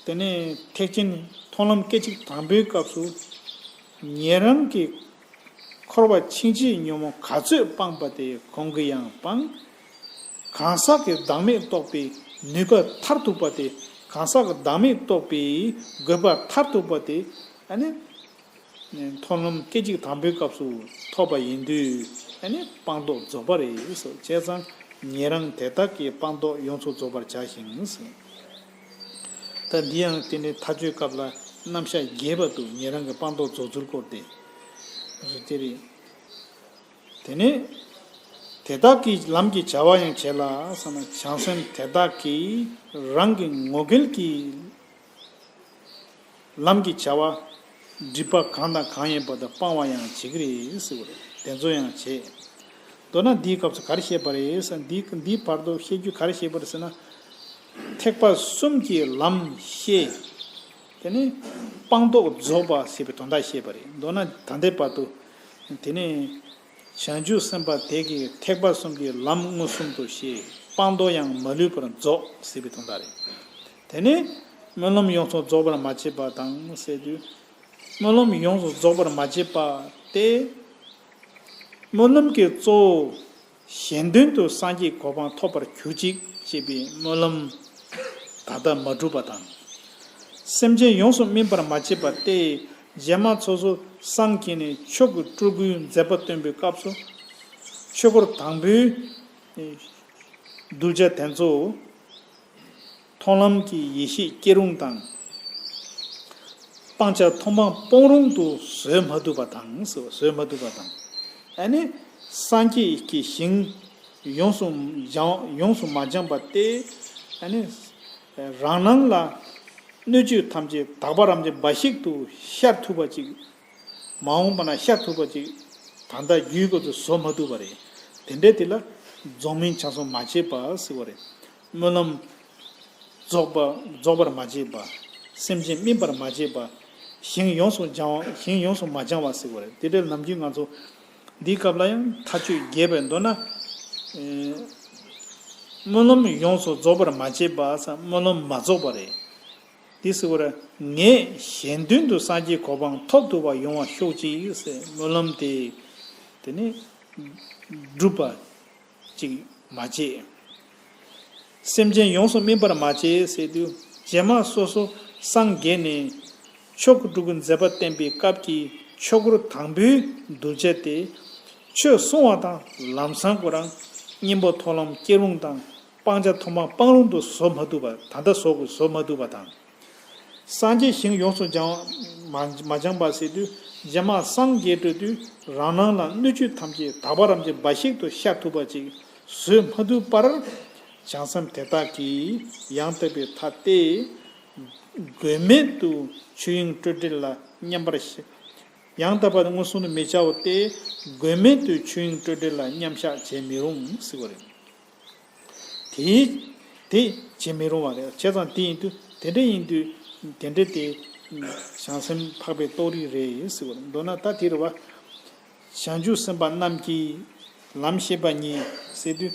དེ་ནས་ཐེག་ཆེན་མཐོང་ལམ་སྐད་ཅིག་དང་པོའི་སྐབས་སུ། ཉན་རང་གི་འཁོར་བ་འཆིང་བྱེད་ཉོན་མོངས་ག་ཚོད་སྤངས་པ་དེ་གོང་གི་ཡང་སྤངས། གང་ཟག་གི་བདག་མེད་རྟོགས་པའི་ནུས་པ་མཐར་ཐུག་པ་དེ། གང་ཟག་གི་བདག་མེད་རྟོགས་པའི་དགོས་པ་མཐར་ཐུག་པ་དེ། ཨ་ནི། མཐོང་ལམ་སྐད་ཅིག་དང་པོའི་སྐབས་སུ་ཐོབ་པ་ཡིན་དུས། ཨ་ནི་སྤངས་རྟོགས་རྫོགས་པ་རེད་ཟེར། བྱས་ཙང་ཉན་རང་དེ་དག་གི་སྤངས་རྟོགས་ཡོངས་སུ་རྫོགས་པར་བྱ་ཞིང་ཟེར། ད་འདི་ཡང་དེ་ནི་མཐའ་དཔྱོད་སྐབས་ལ་རྣམ་གཞག་རྒྱས་པ་འདུག་ཉན་རང་གི་སྤངས་རྟོགས་རྫོགས་ཚུལ་སྐོར་དེ། དེ་རེད། དེ་ནས། དེ་དག་གི་ལམ་གྱི་བྱ་བ་ཡང་བྱེད་ལ་ཟེར་ན། བྱང་སེམས་དེ་དག་གིས་རང་གི་ངོ་རྒོལ་གྱི་ལམ་གྱི་བྱ་བ། སྒྲིབ་པ་གང་དང་གང་ཡིན་པ་དེ་སྤང་བ་ཡང་བྱེད་ཀྱི་རེད་ཟེར་བ་རེད། དེ་ཚོ་ཡང་བྱེད། མདོར་ན་འདིའི་སྐབས་སུ་ག་རེ་བཤད་པ་རེད་ཟེར་ན། འདིའི་འདིའི་བར་དུ་བཤད་རྒྱུ་ག་རེ་བཤད་པ་རེད་ཟེར་ན། ཐེག་པ་གསུམ་གྱི་ལམ་ཤེས། དེ་ནས་སྤངས་རྟོགས་རྫོགས་པ་ཟེར་བའི་དོན་དག་བཤད་པ་རེད། མདོར་ན་ད་ལྟའི་བར་དུ། དེ་ནས། བྱང་ཆུབ་སེམས་དཔའ་དེ་གིས་ཐེག་པ་གསུམ་གྱི་ལམ་མངོན་སུམ་དུ་ཤེས། སྤངས་རྟོགས་ཡང་མ་ལུས་པར་རྫོགས་ཟེར་བའི་དོན་དག་རེད། དེ་ནས། སྨོན་ལམ་ཡོངས་སུ་རྫོགས་པར་མ་བྱས་པ་དང་ཟེར་དུས། སྨོན་ལམ་ཡོངས་སུ་རྫོགས་པར་མ་བྱས་པ་སྟེ། སྨོན་ལམ་གྱི་གཙོ་བོ་གཞན་དོན་དུ་སངས་རྒྱས་གོ་འཕང་ཐོབ་པར་གྱུར་ཅིག་ཅེས་པའི་སྨོན་ལམ་ད་ལྟ་མ་གྲུབ་པ་དང་། སེམས་ཅན་ཡོངས་སུ་སྨིན་པར་མ་བྱས་པ་སྟེ། རྗེས་མ་སོ་སོ་སངས་རྒྱས་ནས་ཆོས་ཀྱི་སྤྲུལ་སྐུའི་མཛད་པ་སྟོན་པའི་སྐབས་སུ། ཆོས་སྐོར་དང་པོའི་གདུལ་བྱ་དེ་ཚོ། མཐོང་ལམ་གྱི་ཡེ་ཤེས་སྐྱེ་རུང་དང་། སྤང་བྱ་མཐོང་སྤང་སྤོང་རུང་དུ་བཟོད་མ་ཐུབ་པ་དང་། བཟོད་མ་ཐུབ་པ་དང་། ཨ་ནི་སངས་རྒྱས་ཀྱི་ཞིང་ཡོངས་སུ་སྦྱང་ཡོངས་སུ་མ་སྦྱངས་པ་སྟེ། ཨ་ནི་རང་སྣང་ལ་སྣོད་བཅུད་ཐམས་ཅད་དག་པ་རབ་འབྱམས་འབའ་ཞིག་ཏུ་ཤར་ཐུབ་པ་ཅིག། མ་འོངས་པ་ན་ཤར་ཐུབ་པ་ཅིག། ད་ལྟ་རྒྱུད་སྐབས་སུ་བཟོ་མ་ཐུབ་པ་རེད། དེ་འདྲའི་དེ་ལ་རྫོགས་སྨིན་བྱང་སོང་མ་བྱས་པ་ཟེར་བ་རེད། སྨོན་ལམ་རྫོགས་པ་རྫོགས་པར་མ་བྱས་པ། སེམས་ཅན་སྨིན་པར་མ་བྱས་པ། ཞིང་ཡོངས་སུ་སྦྱང་བ་ཞིང་ཡོངས་སུ་མ་སྦྱང་བ་ཟེར་བ་རེད། དེ་འདྲའི་ནམ་རྒྱུན་ང་ཚོ་འདིའི་སྐབས་ལ་ཡང་མཐའ་དཔྱོད་རྒྱས་པའི་མདོར་ན། སྨོན་ལམ་ཡོངས་སུ་རྫོགས་པར་མ་བྱས་པ་ཟེར་སྨོན་ལམ་མ་རྫོགས་པ་རེད། དེ་ཟེར་བར་ངས་གཞན་དོན་དུ་སངས་རྒྱས་གོ་འཕང་ཐོབ་ཐུབ་པ་ཡོང་བ་ཤོག་ཅིག་ཟེར་སྨོན་ལམ་དེ། དེ་ནི་སྒྲུབ་པ་ཅིག་མ་བྱས། སེམས་ཅན་ཡོངས་སུ་སྨིན་པར་མ་བྱས་ཟེར་དུས། རྗེས་མ་སོ་སོ་སངས་རྒྱས་ནས་ཆོས་སྐུ་སྤྲུལ་སྐུའི་མཛད་པ་བསྟན་པའི་སྐབས་ཀྱི་ཆོས་སྐོར་དང་པོའི་གདུལ་བྱ་སྟེ། ཆོས་གསུང་བ་དང་ལམ་སང་ཁོ་རང་གཉེན་པོ་མཐོང་ལམ་སྐྱེ་རུང་དང་། སྤང་བྱ་མཐོང་སྤང་སྤང་རུང་དུ་བཟོ་མ་ཐུབ་པ། ད་ལྟ་བཟོ་དགོས་བཟོ་མ་ཐུབ་པ་དང་། སངས་རྒྱས་ཞིང་ཡོངས་སུ་སྦྱང་མ་མ་སྦྱངས་པ་ཟེར་དུས། རྗེས་མ་སངས་རྒྱས་འགྲོ་དུས་རང་སྣང་ལ་སྣོད་བཅུད་ཐམས་ཅད་དག་པ་རབ་འབྱམས་འབའ་ཞིག་ཏུ་ཤར་ཐུབ་པ་ཅིག་བཟོས་མ་ཐུབ་པར། བྱང་སེམས་དེ་དག་གིས་ཡང་དག་པའི་མཐའ་སྟེ། དགོས་མེད་དུ་ཆོས་དབྱིངས་སྤྲོས་བྲལ་ལ་མཉམ་པར་ཤར། ཡང་དག་པ་མངོན་སུམ་དུ་མི་བྱའོ་སྟེ། དགོས་མེད་དུ་ཆོས་དབྱིངས་སྤྲོས་བྲལ་ལ་མཉམ་བཞག་བྱེད་མི་རུང་ཟེར་བ་རེད། དེ་དེ་བྱེད་མི་རུང་བ་རེད། བྱས་ཙང་དེ་ཡིན་དུས་དེ་འདྲ་ཡིན་དུས་དེ་འདྲ་དེ་བྱང་སེམས་འཕགས་པའི་རྟོགས་རིགས་རེད་ཟེར་བ་རེད། མདོར་ན་ད་དེ་རེད་བ། བྱང་ཆུབ་སེམས་དཔའ་རྣམས་ཀྱིས་ལམ་ཤེས་པ་ཉིད་ཟེར་དུས།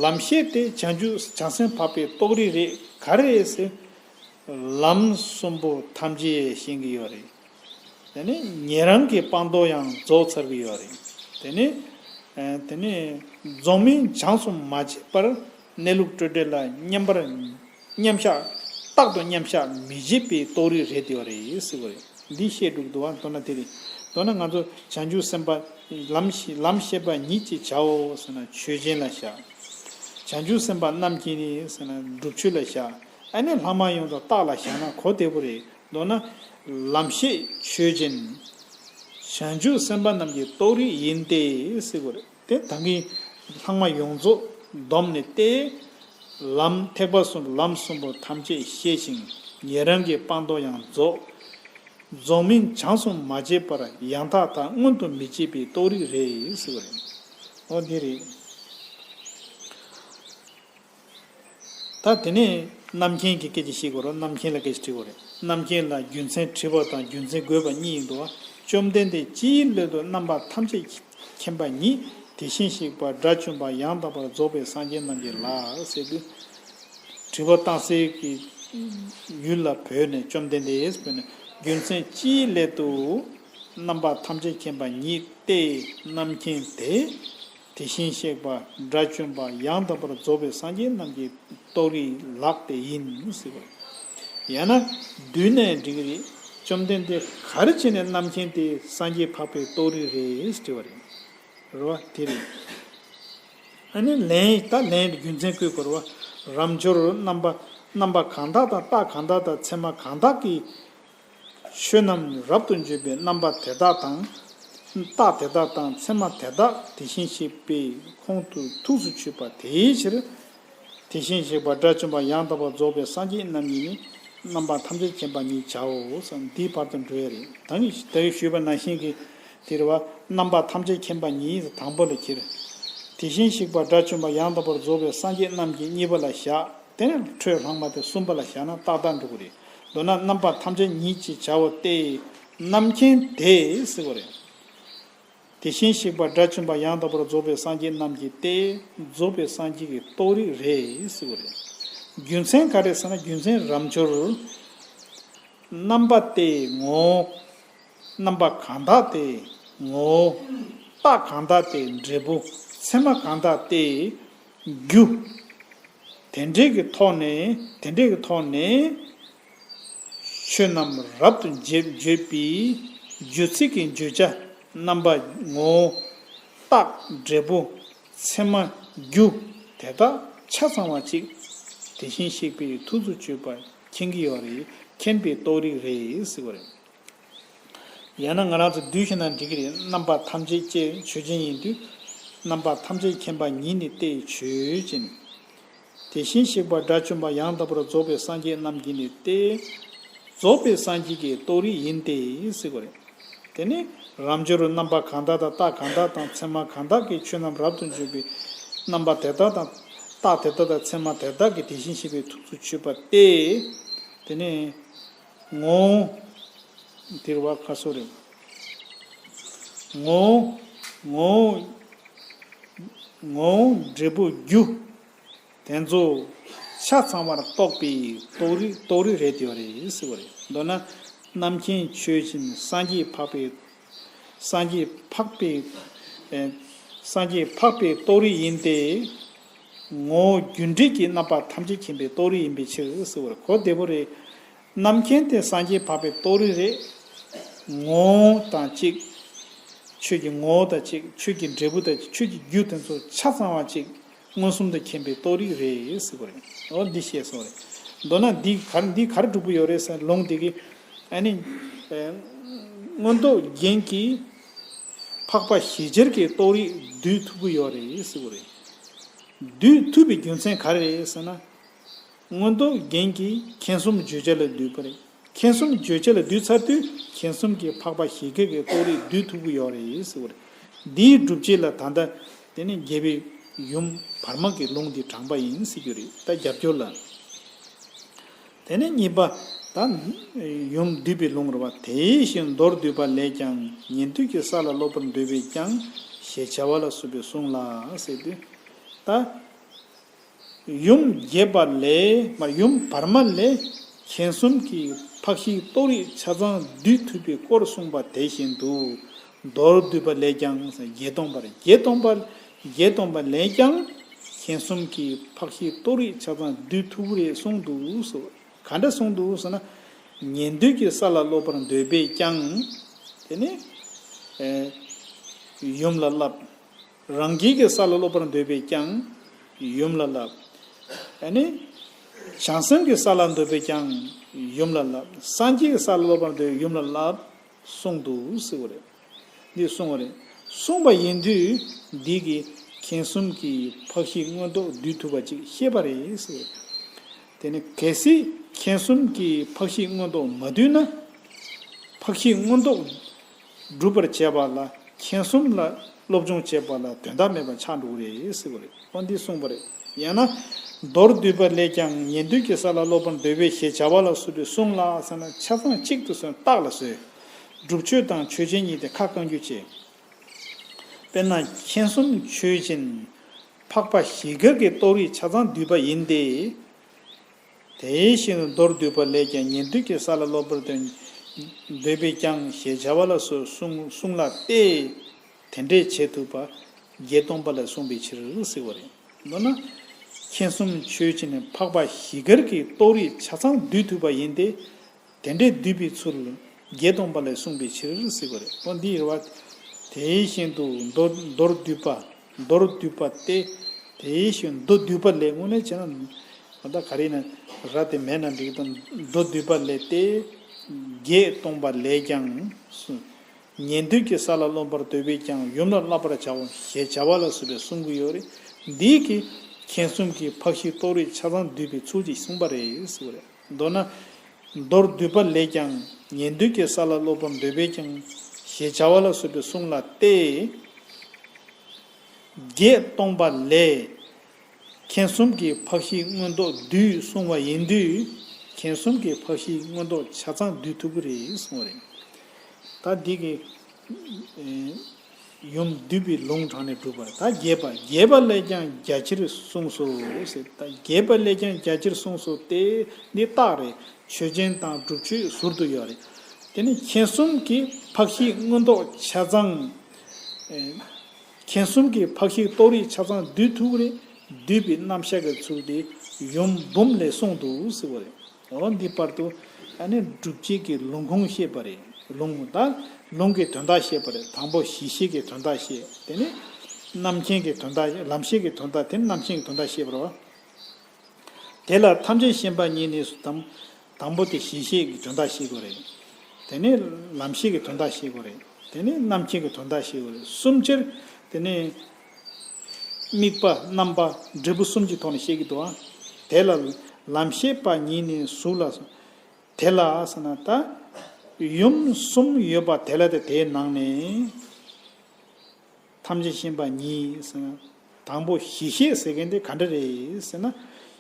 ལམ་ཤེས་དེ་བྱང་ཆུབ་བྱང་སེམས་འཕགས་པའི་རྟོགས་རིགས་རེད། ག་རེ་རེད་ཟེར། ལམ་གསུམ་པོ་ཐམས་ཅད་ཤེས་ཀྱི་ཡོད་རེད། དེ་ནས་ཉན་རང་གི་སྤངས་རྟོགས་ཡང་རྫོགས་ཚར་གྱི་ཡོད་རེད། དེ་ནས་ཨ་དེ་ནས་རྫོགས་སྨིན་བྱང་སུ་མ་བྱས་པར་གནས་ལུགས་སྤྲོས་བྲལ་ལ་མཉམ་པར་མཉམ་བཞག་རྟག་ཏུ་མཉམ་བཞག་མི་བྱེད་པའི་རྟོགས་རིགས་རེད་དེ་ཡོད་རེད་ཟེར་བ་རེད། འདི་བཤད་འགྲོ་གི་འདུག་བ། མདོར་ན་དེ་རེད། མདོར་ན་ང་ཚོ་བྱང་ཆུབ་སེམས་དཔའ་ལམ་ཤེས་ལམ་ཤེས་པ་ཉིད་ཅེས་བྱའོ་ཟེར་ན་ཆོས་ཅན་ལ་བཞག་བྱང་ཆུབ་སེམས་དཔའ་རྣམས་ཀྱིས་ནི་ཟེར་ན་སྒྲུབ་ཆོས་ལ་བཞག་ཨ་ནི་ལྷག་མ་ཡོངས་རྫོགས་རྟགས་ལ་བཞག་ན་གོ་བདེ་པོ་རེད། མདོར་ན་ལམ་ཤེས་ཆོས་ཅན། བྱང་ཆུབ་སེམས་དཔའ་རྣམས་ཀྱི་རྟོགས་རིགས་ཡིན་ཏེ་ཟེར་བ་རེད། དེ་ད་གིན་ལྷག་མ་ཡོངས་རྫོགས་བསྡོམས་ནས་ཏེ། ལམ་ཐེག་པ་གསུམ་ལམ་གསུམ་པོ་ཐམས་ཅད་ཤེས་ཤིང་ཉན་རང་གི་སྤངས་རྟོགས་ཡང་རྫོགས། རྫོགས་སྨིན་བྱང་སུ་མ་བྱས་པར་ཡང་དག་མཐའ་མངོན་དུ་མི་བྱེད་པའི་རྟོགས་རིགས་རེད་ཟེར་བ་རེད། འོ་འདི་རེད། ད་དེ་ནས་རྣམ་མཁྱེན་གྱི་སྐད་ཆ་བཤད་དགོས་རེད། རྣམ་མཁྱེན་ལ་སྐད་ཆ་དྲི་དགོས་རེད། རྣམ་མཁྱེན་ལ་རྒྱུ་མཚན་དྲི་བ་དང་རྒྱུ་མཚན་དགོས་པ་གཉིས་ཡིན་འདུག་བ། བཅོམ་ལྡན་འདས་ཅིའི་སླད་དུ་རྣམ་པ་ཐམས་ཅད་མཁྱེན་པ་ཉིད་དེ་བཞིན་གཤེགས་པ་དགྲ་བཅོམ་པ་ཡང་དག་པར་རྫོགས་པའི་སངས་རྒྱས་རྣམས་ཀྱིས་ལགས་ཟེར་དུས། དྲི་བ་བཏང་སའི་གི་ཡུལ་ལ་བོས་ནས་བཅོམ་ལྡན་འདས་བོས་ནས་རྒྱུ་མཚན་ཅིའི་སླད་དུ་རྣམ་པ་ཐམས་ཅད་མཁྱེན་པ་ཉིད་དེ་རྣམ་མཁྱེན་དེ། དེ་བཞིན་གཤེགས་པ་དགྲ་བཅོམ་པ་ཡང་དག་པར་རྫོགས་པའི་སངས་རྒྱས་རྣམས་ཀྱི་རྟོགས་རིགས་ལགས་ཏེ་ཡིན་ཟེར་བ། ཡང་ན་བསྡུས་ནས་འགྲིག་གི་རེད། བཅོམ་ལྡན་འདས་ག་རེ་བྱས་ནས་རྣམ་མཁྱེན་དེ་སངས་རྒྱས་འཕགས་པའི་རྟོགས་རིགས་རེད་དྲི་བ་རེད། རེད་བ། དེ་རེད། ཨ་ནི་ལན་ད་ལན་རྒྱུ་མཚན་བཀོད་དགོས་རེད་བ། རབ་འབྱོར་རྣམ་པ་རྣམ་པ་གང་དག་དང་རྟགས་གང་དག་དང་མཚན་མ་གང་དག་གིས། ཆོས་རྣམས་རབ་ཏུ་འབྱོར་པའི་རྣམ་པ་དེ་དག་དང་། རྟགས་དེ་དག་དང་མཚན་མ་དེ་དག་དེ་བཞིན་གཤེགས་པའི་ཁོང་དུ་ཐུགས་སུ་ཆུད་པ་དེའི་ཕྱིར། དེ་བཞིན་གཤེགས་པ་དགྲ་བཅོམ་པ་ཡང་དག་པར་རྫོགས་པའི་སངས་རྒྱས་རྣམས་ཀྱིས་ནི་རྣམ་པ་ཐམས་ཅད་མཁྱེན་པ་ཉིད་བྱའོ་གསུངས། འདིའི་བར་དུ་འགྲོ་ཡ་རེད། ད་ནི་ད་གིན་ཞུས་པ་ནང་བཞིན་གྱི་དེ་རེད་བ། རྣམ་པ་ཐམས་ཅད་མཁྱེན་པ་ཉིད་དང་པོ་ལ་ཁྱེར། དེ་བཞིན་གཤེགས་པ་དགྲ་བཅོམ་པ་ཡང་དག་པར་རྫོགས་པའི་སངས་རྒྱས་རྣམས་ཀྱི་གཉིས་པ་ལ་བཞག་དེ་ནས་འཕྲོས་ལྷག་མ་དེ་གསུམ་པ་ལ་བཞག་ན་ཏག་ཏག་འགྲོ་གི་རེད། མདོར་ན་རྣམ་པ་ཐམས་ཅད་ཉིད་ཅེས་བྱ་བ་སྟེ། རྣམ་མཁྱེན་དེ་ཟེར་བ་རེད། དེ་བཞིན་གཤེགས་པ་དགྲ་བཅོམ་པ་ཡང་དག་པར་རྫོགས་པའི་སངས་རྒྱས་རྣམས་ཀྱི་སྟེ། རྫོགས་པའི་སངས་རྒྱས་ཀྱི་རྟོགས་རིགས་རེད་ཟེར་བ་རེད། རྒྱུ་མཚན་ག་རེ་ཟེར་ན་རྒྱུ་མཚན་རབ་འབྱོར། རྣམ་པ་སྟེ་ངོ་བོ། རྣམ་པ་གང་དག་སྟེ་ངོ་བོ། རྟགས་གང་དག་སྟེ་འབྲས་བུ། མཚན་མ་གང་དག་སྟེ་རྒྱུ། དེ་འདྲའི་གི་ཐོག་ནས་དེ་འདྲའི་གི་ཐོག་ནས་ཆོས་རྣམས་རབ་ཏུ་འབྱེད་བརྗོད་པའི་རྗོད་ཚིག་གི་བརྗོད་བྱ་རྣམ་པ་ངོ་བོ། རྟགས་འབྲས་བུ། མཚན་མ་རྒྱུ། དེ་དག་ཆ་ཚང་བ་ཅིག་དེ་བཞིན་གཤེགས་པའི་ཐུགས་སུ་ཆུད་པ་མཁྱེན་གྱི་ཡོད་རེད། མཁྱེན་པའི་རྟོགས་རིགས་རེད་ཟེར་བ་རེད། ཡང་ན་ང་རང་ཚོ་བསྡུས་ཤིག་ན་འགྲིག་གི་རེད། རྣམ་པ་ཐམས་ཅད་ཀྱི་ཆོས་ཅན་ཡིན་དུས། རྣམ་པ་ཐམས་ཅད་མཁྱེན་པ་ཉིད་ནི་སྟེ་ཆོས་ཅན། དེ་བཞིན་གཤེགས་པ་དགྲ་བཅོམ་པ་ཡང་དག་པར་རྫོགས་པའི་སངས་རྒྱས་རྣམས་ཀྱི་ནི་སྟེ། རྫོགས་པའི་སངས་རྒྱས་ཀྱི་རྟོགས་རིགས་ཡིན་ཏེ་ཟེར་དགོས་རེད། དེ་ནི་རབ་འབྱོར་རྣམ་པ་གང་དག་དང་རྟགས་གང་དག་དང་མཚན་མ་གང་དག་གིས་ཆོས་རྣམས་རབ་ཏུ་འཇོམས་པའི་རྣམ་པ་དེ་དག་དང་རྟགས་དེ་དག་དང་མཚན་མ་དེ་དག་གིས་དེ་བཞིན་གཤེགས་པའི་ཐུགས་སུ་ཆུད་པ་སྟེ། དེ་ནི་ངོ་བོ། དེར་བ་ཁ་སོ་རེད། ངོ་བོ། ངོ་བོ། ངོ་བོ་འབྲས་བུ་རྒྱུ། དེ་ཚོ་ཆ་ཚང་བར་རྟོགས་པའི་རྟོགས་རིགས་རྟོགས་རིགས་རེད་དེ་རེད་ཟེར་བ་རེད། མདོར་ན་རྣམ་མཁྱེན་ཆོས་ཅན། སངས་རྒྱས་འཕགས་པའི། སངས་རྒྱས་འཕགས་པའི། ཨེ། སངས་རྒྱས་འཕགས་པའི་རྟོགས་རིགས་ཡིན་ཏེ། ངོ་བོ་རྒྱུ་འབྲས་ཀྱི་རྣམ་པ་ཐམས་ཅད་མཁྱེན་པའི་རྟོགས་རིགས་ཡིན་པའི་ཕྱིར་ཟེར་བ་རེད། གོ་བདེ་པོ་རེད། རྣམ་མཁྱེན་དེ་སངས་རྒྱས་འཕགས་པའི་རྟོགས་རིགས་རེད། ངོ་བོ་དང་གཅིག་ཆོས་ཀྱི་ངོ་བོ་དང་གཅིག་ཆོས་ཀྱི་འབྲས་བུ་དང་གཅིག་ཆོས་ཀྱི་རྒྱུ་དེ་ཚོ་ཆ་ཚང་བ་གཅིག་མངོན་སུམ་དུ་མཁྱེན་པའི་རྟོགས་རིགས་རེད་ཟེར་བ་རེད། འོ་འདི་བཤད་སོང་རེད། མདོར་ན་འདི་ག་འདི་ག་རེ་སྒྲུབ་ཀྱི་ཡོད་རེད་ཟེར་ན་ལུང་འདི་གི། ཨ་ནི། ཨེ། མངོན་རྟོགས་རྒྱན་གྱིས་འཕགས་པ་གཞི་སྦྱར་གྱི་རྟོགས་རིགས་བསྡུས་ཐུབ་ཀྱི་ཡོད་རེད་ཟེར་བ་རེད། བསྡུས་ཐུབ་པའི་རྒྱུ་མཚན་ག་རེ་རེད་ཟེར་ན། མངོན་རྟོགས་རྒྱན་གྱིས་མཁྱེན་གསུམ་བརྗོད་བྱ་ལ་བསྡུས་པ་རེད། མཁྱེན་གསུམ་བརྗོད་བྱ་ལ་བསྡུས་ཚར་དུས་མཁྱེན་གསུམ་གྱི་འཕགས་པ་གཞི་སྦྱར་གྱི་རྟོགས་རིགས་བསྡུས་ཐུབ་ཀྱི་ཡོད་རེད་ཟེར་བ་རེད། འདིའི་སྒྲུབ་བྱེད་ལ་ད་ལྟ་དེ་ནི་རྒྱལ་བའི་ཡུམ་བར་མ་གི་ལུང་འདི་དྲངས་པ་ཡིན་ཟེར་རྒྱུ་རེད། ད་རྒྱབ་སྐྱོར་ལ། དེ་ནས་གཉིས་པ། ད་ཡུམ་བསྡུས་པའི་ལུང་རེད་བ། དེ་བཞིན་མདོར་བསྡུས་པ་ལས་ཀྱང་། ཉན་ཐོས་ཀྱི་ས་ལ་སློབ་པར་འདོད་པས་ཀྱང་ཞེས་བྱ་བ་ལ་སོགས་པའི་གསུང་ལ་ཟེར་དུས། ད་ཡུམ་རྒྱས་པ་ལས་མ་ཡུམ་བར་མ་ལས་མཁྱེན་གསུམ་གྱི་འཕགས་བཞིའི་རྟོགས་རིགས་ཆ་ཚང་བསྡུས་ཐུབ་པའི་སྐོར་གསུངས་པ་དེ་བཞིན་དུ། མདོར་བསྡུས་པ་ལས་ཀྱང་བརྒྱད་སྟོང་པར་བརྒྱད་སྟོང་པ་བརྒྱད་སྟོང་པ་ལས་ཀྱང་མཁྱེན་གསུམ་གྱི་འཕགས་བཞིའི་རྟོགས་རིགས་ཆ་ཚང་བསྡུས་ཐུབ་ཀྱི་རེད་གསུངས་འདུག་ཟེར། ག་འདྲ་གསུངས་འདུག་ཟེར་ན། ཉན་ཐོས་ཀྱི་ས་ལ་སློབ་པར་འདོད་པས་ཀྱང་། དེ་ནི། ཨེ། ཡུམ་ལ་བསླབ། རང་རྒྱལ་གྱི་ས་ལ་སློབ་པར་འདོད་པས་ཀྱང་ཡུམ་ལ་བསླབ། ཨ་ནི། བྱང་སེམས་ཀྱི་ས་ལ་འདོད་པས་ཀྱང་ཡུམ་ལ་བསླབ། སངས་རྒྱས་ཀྱི་ས་ལ་སློབ་པར་འདོད་ཡུམ་ལ་བསླབ། གསུངས་འདུག་ཟེར་བ་རེད། འདི་གསུངས་པ་རེད། གསུངས་པ་ཡིན་དུས་འདི་གིས་མཁྱེན་གསུམ་གྱི་འཕགས་བཞིའི་མངོན་རྟོགས་བསྡུས་ཐུབ་པ་ཅིག་ཤེས་པ་རེད་ཟེར། དེ་ནི་གལ་སྲིད་མཁྱེན་གསུམ་གྱི་འཕགས་བཞིའི་མངོན་རྟོགས་མ་བསྡུས་ན། འཕགས་བཞིའི་མངོན་རྟོགས་སྒྲུབ་པར་བྱེད་པ་ལ་མཁྱེན་གསུམ་ལ་སློབ་སྦྱོང་བྱེད་པ་ལ་དོན་དག་མེད་པ་ཆགས་འགྲོ་གི་རེད་ཟེར་བ་རེད། འོ་འདི་གསུངས་པ་རེད། ཡང་ན། མདོར་བསྡུས་པ་ལས་ཀྱང་ཉན་ཐོས་ཀྱི་ས་ལ་སློབ་པར་འདོད་པས་ཞེས་བྱ་བ་ལ་སོགས་པའི་གསུང་ལ་ཟེར་ན་ཆ་ཚང་གཅིག་ཏུ་བཟོས་རྟགས་ལ་བཟོས། སྒྲུབ་ཆོས་དང་ཆོས་ཅན་གཉིས་ཏེ་ཁ་བསྐང་རྒྱུ་བྱས། དཔེར་ན་མཁྱེན་གསུམ་ཆོས་ཅན། འཕགས་པ་གཞི་སྦྱར་གྱི་རྟོགས་རིགས་ཆ་ཚང་བསྡུས་པ་ཡིན་ཏེ། དེ་བཞིན་མདོར་བསྡུས་པ་ལས་ཀྱང་ཉན་ཐོས་ཀྱི་ས་ལ་སློབ་པར་འདོད་པས་ཀྱང་ཞེས་བྱ་བ་ལ་སོགས་གསུང་གསུང་ལ་སྟེ། དེ་འདྲས་བྱེད་ཐུབ་པ་བརྒྱད་སྟོང་པ་ལས་གསུངས་པའི་ཕྱིར་ཟེར་བ་རེད། མདོར་ན། མཁྱེན་གསུམ་ཆོས་ཅན་ནི་འཕགས་པ་གཞི་སྦྱར་གྱི་རྟོགས་རིགས་ཆ་ཚང་བསྡུས་ཐུབ་པ་ཡིན་ཏེ། དེ་འདྲས་བསྡུས་པའི་ཚུལ་བརྒྱད་སྟོང་པ་ལས་གསུངས་པའི་ཕྱིར་ཟེར་བ་རེད། འོ་འདི་ཡིར་བ། དེ་བཞིན་དུ་མདོར་མདོར་བསྡུས་པ། མདོར་བསྡུས་པ་སྟེ། དེ་བཞིན་མདོར་བསྡུས་པ་ལས་དངོས་གནས་བྱས་ན། ད་ག་རེ་ན་ར་དེ་མེད་ན་འགྲིག་དང་མདོར་བསྡུས་པ་ལས་ཏེ། བརྒྱད་སྟོང་པ་ལས་ཀྱང་། ཉན་ཐོས་ཀྱི་ས་ལ་སློབ་པར་འདོད་པས་ཀྱང་ཡུམ་ལ་བསླབ་པར་བྱའོ་ཞེས་བྱ་བ་ལ་སོགས་པས་གསུང་གི་ཡོད་རེད། འདིས་ཀྱིས་མཁྱེན་གསུམ་གྱི་འཕགས་བཞིའི་རྟོགས་རིགས་ཆ་ཚང་བསྡུས་པའི་ཚུལ་གྱིས་གསུངས་པ་རེད་ཟེར་བ་རེད། མདོར་ན། མདོར་བསྡུས་པ་ལས་ཀྱང་ཉན་ཐོས་ཀྱི་ས་ལ་སློབ་པར་འདོད་པས་ཀྱང་ཞེས་བྱ་བ་ལ་སོགས་པའི་གསུང་ལ་སྟེ། བརྒྱད་སྟོང་པ་ལས། མཁྱེན་གསུམ་གྱི་འཕགས་བཞིའི་མངོན་རྟོགས་བསྡུས་གསུངས་པ་ཡིན་དུས། མཁྱེན་གསུམ་གྱི་འཕགས་བཞིའི་མངོན་རྟོགས་ཆ་ཚང་བསྡུས་ཐུབ་ཀྱི་རེད་གསུངས་པ་རེད། ད་འདི་གི། ཨེ། ཡུམ་འདུས་པའི་ལུང་དྲངས་ནས་སྒྲུབ་པ། ད་རྒྱས་པ། རྒྱས་པ་ལས་ཀྱང་རྒྱ་ཆེར་གསུངས་སོ་ཟེར། ད་རྒྱས་པ་ལས་ཀྱང་རྒྱ་ཆེར་གསུངས་སོ་སྟེ། འདི་རྟགས་རེད། ཆོས་ཅན་དང་སྒྲུབ་ཆོས་ཟུར་དུ་ཡོད་རེད། དེ་ནི་མཁྱེན་གསུམ་གྱི་འཕགས་བཞིའི་མངོན་རྟོགས་ཆ་ཚང་། ཨེ། མཁྱེན་གསུམ་གྱི་འཕགས་བཞིའི་རྟོགས་རིགས་ཆ་ཚང་འདུས་ཐུབ་རེད། འདུས་པའི་རྣམ་གཞག་གི་ཚུལ་དེ་ཡུམ་འབུམ་ལས་གསུངས་འདུག་ཟེར་བ་རེད། འོ་འདི་བར་དུ་ཨ་ནི་སྒྲུབ་བྱེད་ཀྱི་ལུང་ཁུངས་བཤད་པ་རེད། ལུང་ད་ལུང་གི་དོན་དག་བཤད་པ་རེད། དང་པོ་གཞི་ཤེས་ཀྱི་དོན་དག་བཤད། དེ་ནི་རྣམ་མཁྱེན་གྱི་དོན་དག། ལམ་ཤེས་ཀྱི་དོན་དག། དེ་ནི་རྣམ་མཁྱེན་གྱི་དོན་དག་བཤད་པ་རེད་བ། དེ་ལ་ཐམས་ཅད་མཁྱེན་པ་ཉིད་ནི་དང་། དང་པོ་དེ་གཞི་ཤེས་ཀྱི་དོན་དག་བཤད་དགོས་རེད། དེ་ནས་ལམ་ཤེས་ཀྱི་དོན་དག་བཤད་དགོས་རེད། དེ་ནས་རྣམ་མཁྱེན་གྱི་དོན་དག་བཤད་དགོས་རེད། གསུམ་ཆར་དེ་ནས་དམིགས་པ་རྣམ་པ་འབྲས་བུ་གསུམ་གྱི་ཐོག་ནས་བཤད་ཀྱི་འདུག་ཨ། དེ་ལ་ལམ་ཤེས་པ་ཉིད་ནི་གཟུགས་ལ། དེ་ལ་ཟེར་ན་ད་ཡུམ་གསུམ་ཡོད་པ་དེ་ལ་དེ་དེའི་ནང་ནས། ཐམས་ཅད་མཁྱེན་པ་ཉིད་ཟེར་ན། དང་པོ་གཞི་ཤེས་ཟེར་མཁན་དེ་ག་འདྲ་རེད་ཟེར་ན།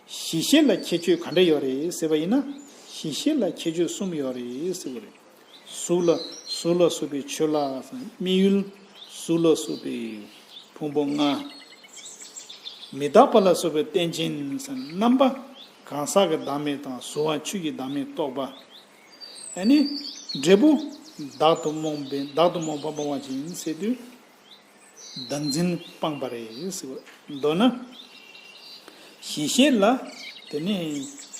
གཞི་ཤེས་ལ་ཁྱད་ཆོས་ག་འདྲ་ཡོད་རེད་ཟེར་བ་ཡིན་ན། གཞི་ཤེས་ལ་ཁྱད་ཆོས་གསུམ་ཡོད་རེད་ཟེར་བ་རེད། གཟུགས་ལ། གཟུགས་ལ་སོགས་པའི་ཆོས་ལ་ཟེར་ན། དམིགས་ཡུལ་གཟུགས་ལ་སོགས་པའི་ཕུང་པོ་ལྔ། མི་རྟག་པ་ལ་སོགས་པའི་རྟེན་ཅན་ཟེར་ན། རྣམ་པ་གང་ཟག་གི་བདག་མེད་དང་། གཟུང་བ་ཆོས་ཀྱི་བདག་མེད་རྟོགས་པ། ཨ་ནི་འབྲས་བུ་བདག་ཏུ་རྨོངས་པའི། བདག་ཏུ་རྨོངས་པ་སྤངས་པ་ཅན་ཟེར་དུས། བདག་འཛིན་སྤངས་པ་རེད་ཟེར་བ། མདོར་ན། གཞི་ཤེས་ལ་དེ་ནི་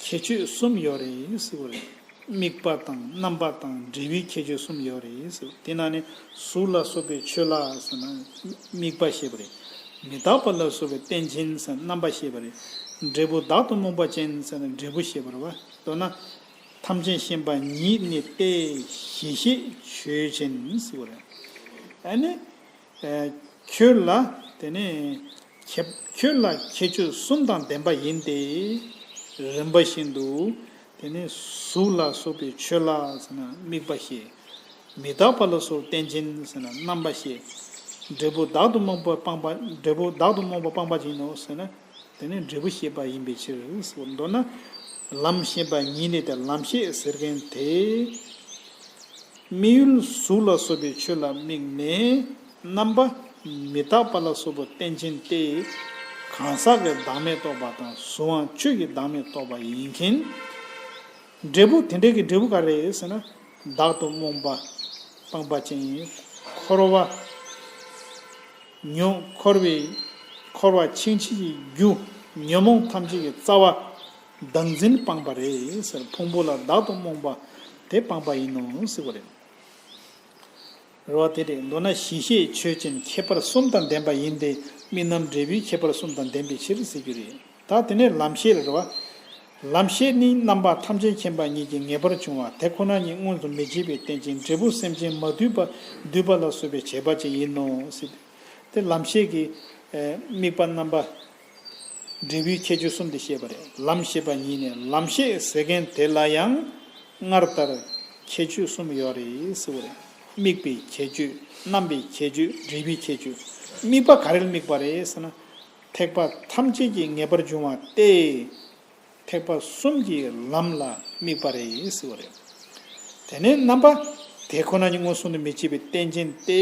ཁྱད་ཆོས་གསུམ་ཡོད་རེད་ཟེར་བ་རེད། དམིགས་པ་དང་རྣམ་པ་དང་འབྲས་བུའི་ཁྱད་ཆོས་གསུམ་ཡོད་རེད་ཟེར་བ། དེ་ནང་ནས་གཟུགས་ལ་སོགས་པའི་ཆོས་ལ་ཟེར་ན་དམིགས་པ་བཤད་པ་རེད། མི་རྟག་པ་ལ་སོགས་པའི་རྟེན་ཅན་ཟེར་ན་རྣམ་པ་བཤད་པ་རེད། འབྲས་བུ་བདག་ཏུ་རྨོངས་པ་ཅན་ཟེར་ན་འབྲས་བུ་བཤད་པ་རེད་བ། མདོར་ན། ཐམས་ཅད་མཁྱེན་པ་ཉིད་ནི་སྟེ། གཞི་ཤེས་ཆོས་ཅན་ཟེར་བ་རེད། ཨ་ནི། ཨེ། ཁྱོད་ལ་དེ་ནི་ཁྱད། ཁྱོད་ལ་ཁྱད་ཆོས་གསུམ་དང་ལྡན་པ་ཡིན་ཏེ། རིམ་པ་བཞིན་དུ་དེ་ནི་གཟུགས་ལ་སོགས་པའི་ཆོས་ལ་ཟེར་ན་དམིགས་པ་བཤད། མི་རྟག་པ་ལ་སོགས་རྟེན་ཅན་ཟེར་ན་རྣམ་པ་བཤད། འབྲས་བུ་བདག་ཏུ་རྨོངས་པ་སྤངས་པ། འབྲས་བུ་བདག་ཏུ་རྨོངས་པ་སྤངས་པ་ཅན་ནོ་ཟེར་ན། དེ་ནི་འབྲས་བུ་བཤད་པ་ཡིན་པའི་ཕྱིར་ཟེར། མདོར་ན། ལམ་ཤེས་པ་ཉིད་ནི་དེ་ལམ་ཤེས་ཟེར་མཁན་དེ། དམིགས་ཡུལ་གཟུགས་ལ་སོགས་པའི་ཆོས་ལ་དམིགས་ནས་རྣམ་པ་མི་རྟག་པ་ལ་སོགས་པ་རྟེན་ཅན་ཏེ། གང་ཟག་གི་བདག་མེད་རྟོགས་པ་དང་གཟུང་བ་ཆོས་ཀྱི་བདག་མེད་རྟོགས་པ་ཡིན་མཁན། འབྲས་བུ་དེ་འདྲའི་གི་འབྲས་བུ་ག་རེ་ཟེར་ན། བདག་ཏུ་རྨོངས་པ་སྤངས་པ་ཅན། འཁོར་བ། ཉོན། འཁོར་བའི། འཁོར་བ་འཆིང་བྱེད་ཀྱི་རྒྱུ་ཉོན་མོངས་ཐམས་ཅད་ཀྱི་རྩ་བ་བདག་འཛིན་སྤངས་པ་རེད་ཟེར། ཕུང་པོ་ལ་བདག་ཏུ་རྨོངས་པ་དེ་སྤངས་པ་ཡིན་ནོ་ཟེར་བ་རེད། རེད་བ། དེ་རེད། མདོར་ན་གཞི་ཤེས་ཆོས་ཅན་ཁྱད་པར་གསུམ་དང་ལྡན་པ་ཡིན་ཏེ། དམིགས་རྣམ་འབྲས་བུའི་ཁྱད་པར་གསུམ་དང་ལྡན་པའི་ཕྱིར་ཟེར་རྒྱུ་རེད། ད་དེ་ནས་ལམ་ཤེས་ལ་རེད་བ། ལམ་ཤེས་ནི་རྣམ་པ་ཐམས་ཅད་མཁྱེན་པ་ཉིད་ཀྱིས་ངེས་པར་འབྱུང་བ་དེ་ཁོ་ན་ཉིད་མངོན་སུམ་མི་བྱེད་པའི་རྟེན་ཅན། འབྲས་བུ་སེམས་ཅན་མ་འདུས་པ་འདུས་པ་ལ་སོགས་པའི་བྱེད་པ་ཅན་ཡིན་ནོ་ཟེར། དེ་ལམ་ཤེས་ཀྱི་ཨེ་དམིགས་པ་རྣམ་པ་འབྲས་བུའི་ཁྱད་ཆོས་གསུམ་དེ་བཤད་པ་རེད། ལམ་ཤེས་པ་ཉིད་ནི་ལམ་ཤེས་ཟེར་མཁན་དེ་ལ་ཡང་སྔར་ལྟར་ཁྱད་ཆོས་གསུམ་ཡོད་རེད་ཟེར་བ་རེད། དམིགས་པའི་ཁྱད་ཆོས། རྣམ་པའི་ཁྱད་ཆོས། འབྲས་བུའི་ཁྱད་ཆོས། དམིགས་པ་ག་རེ་ལ་དམིགས་པ་རེད་ཟེར་ན། ཐེག་པ་ཐམས་ཅད་ཀྱིས་ངེས་པར་འབྱུང་བ་སྟེ། ཐེག་པ་གསུམ་གྱི་ལམ་ལ་དམིགས་པ་རེད་ཟེར་བ་རེད། དེ་ནས་རྣམ་པ་དེ་ཁོ་ན་ཉིད་མངོན་སུམ་དུ་མི་བྱེད་པའི་རྟེན་ཅན་ཏེ།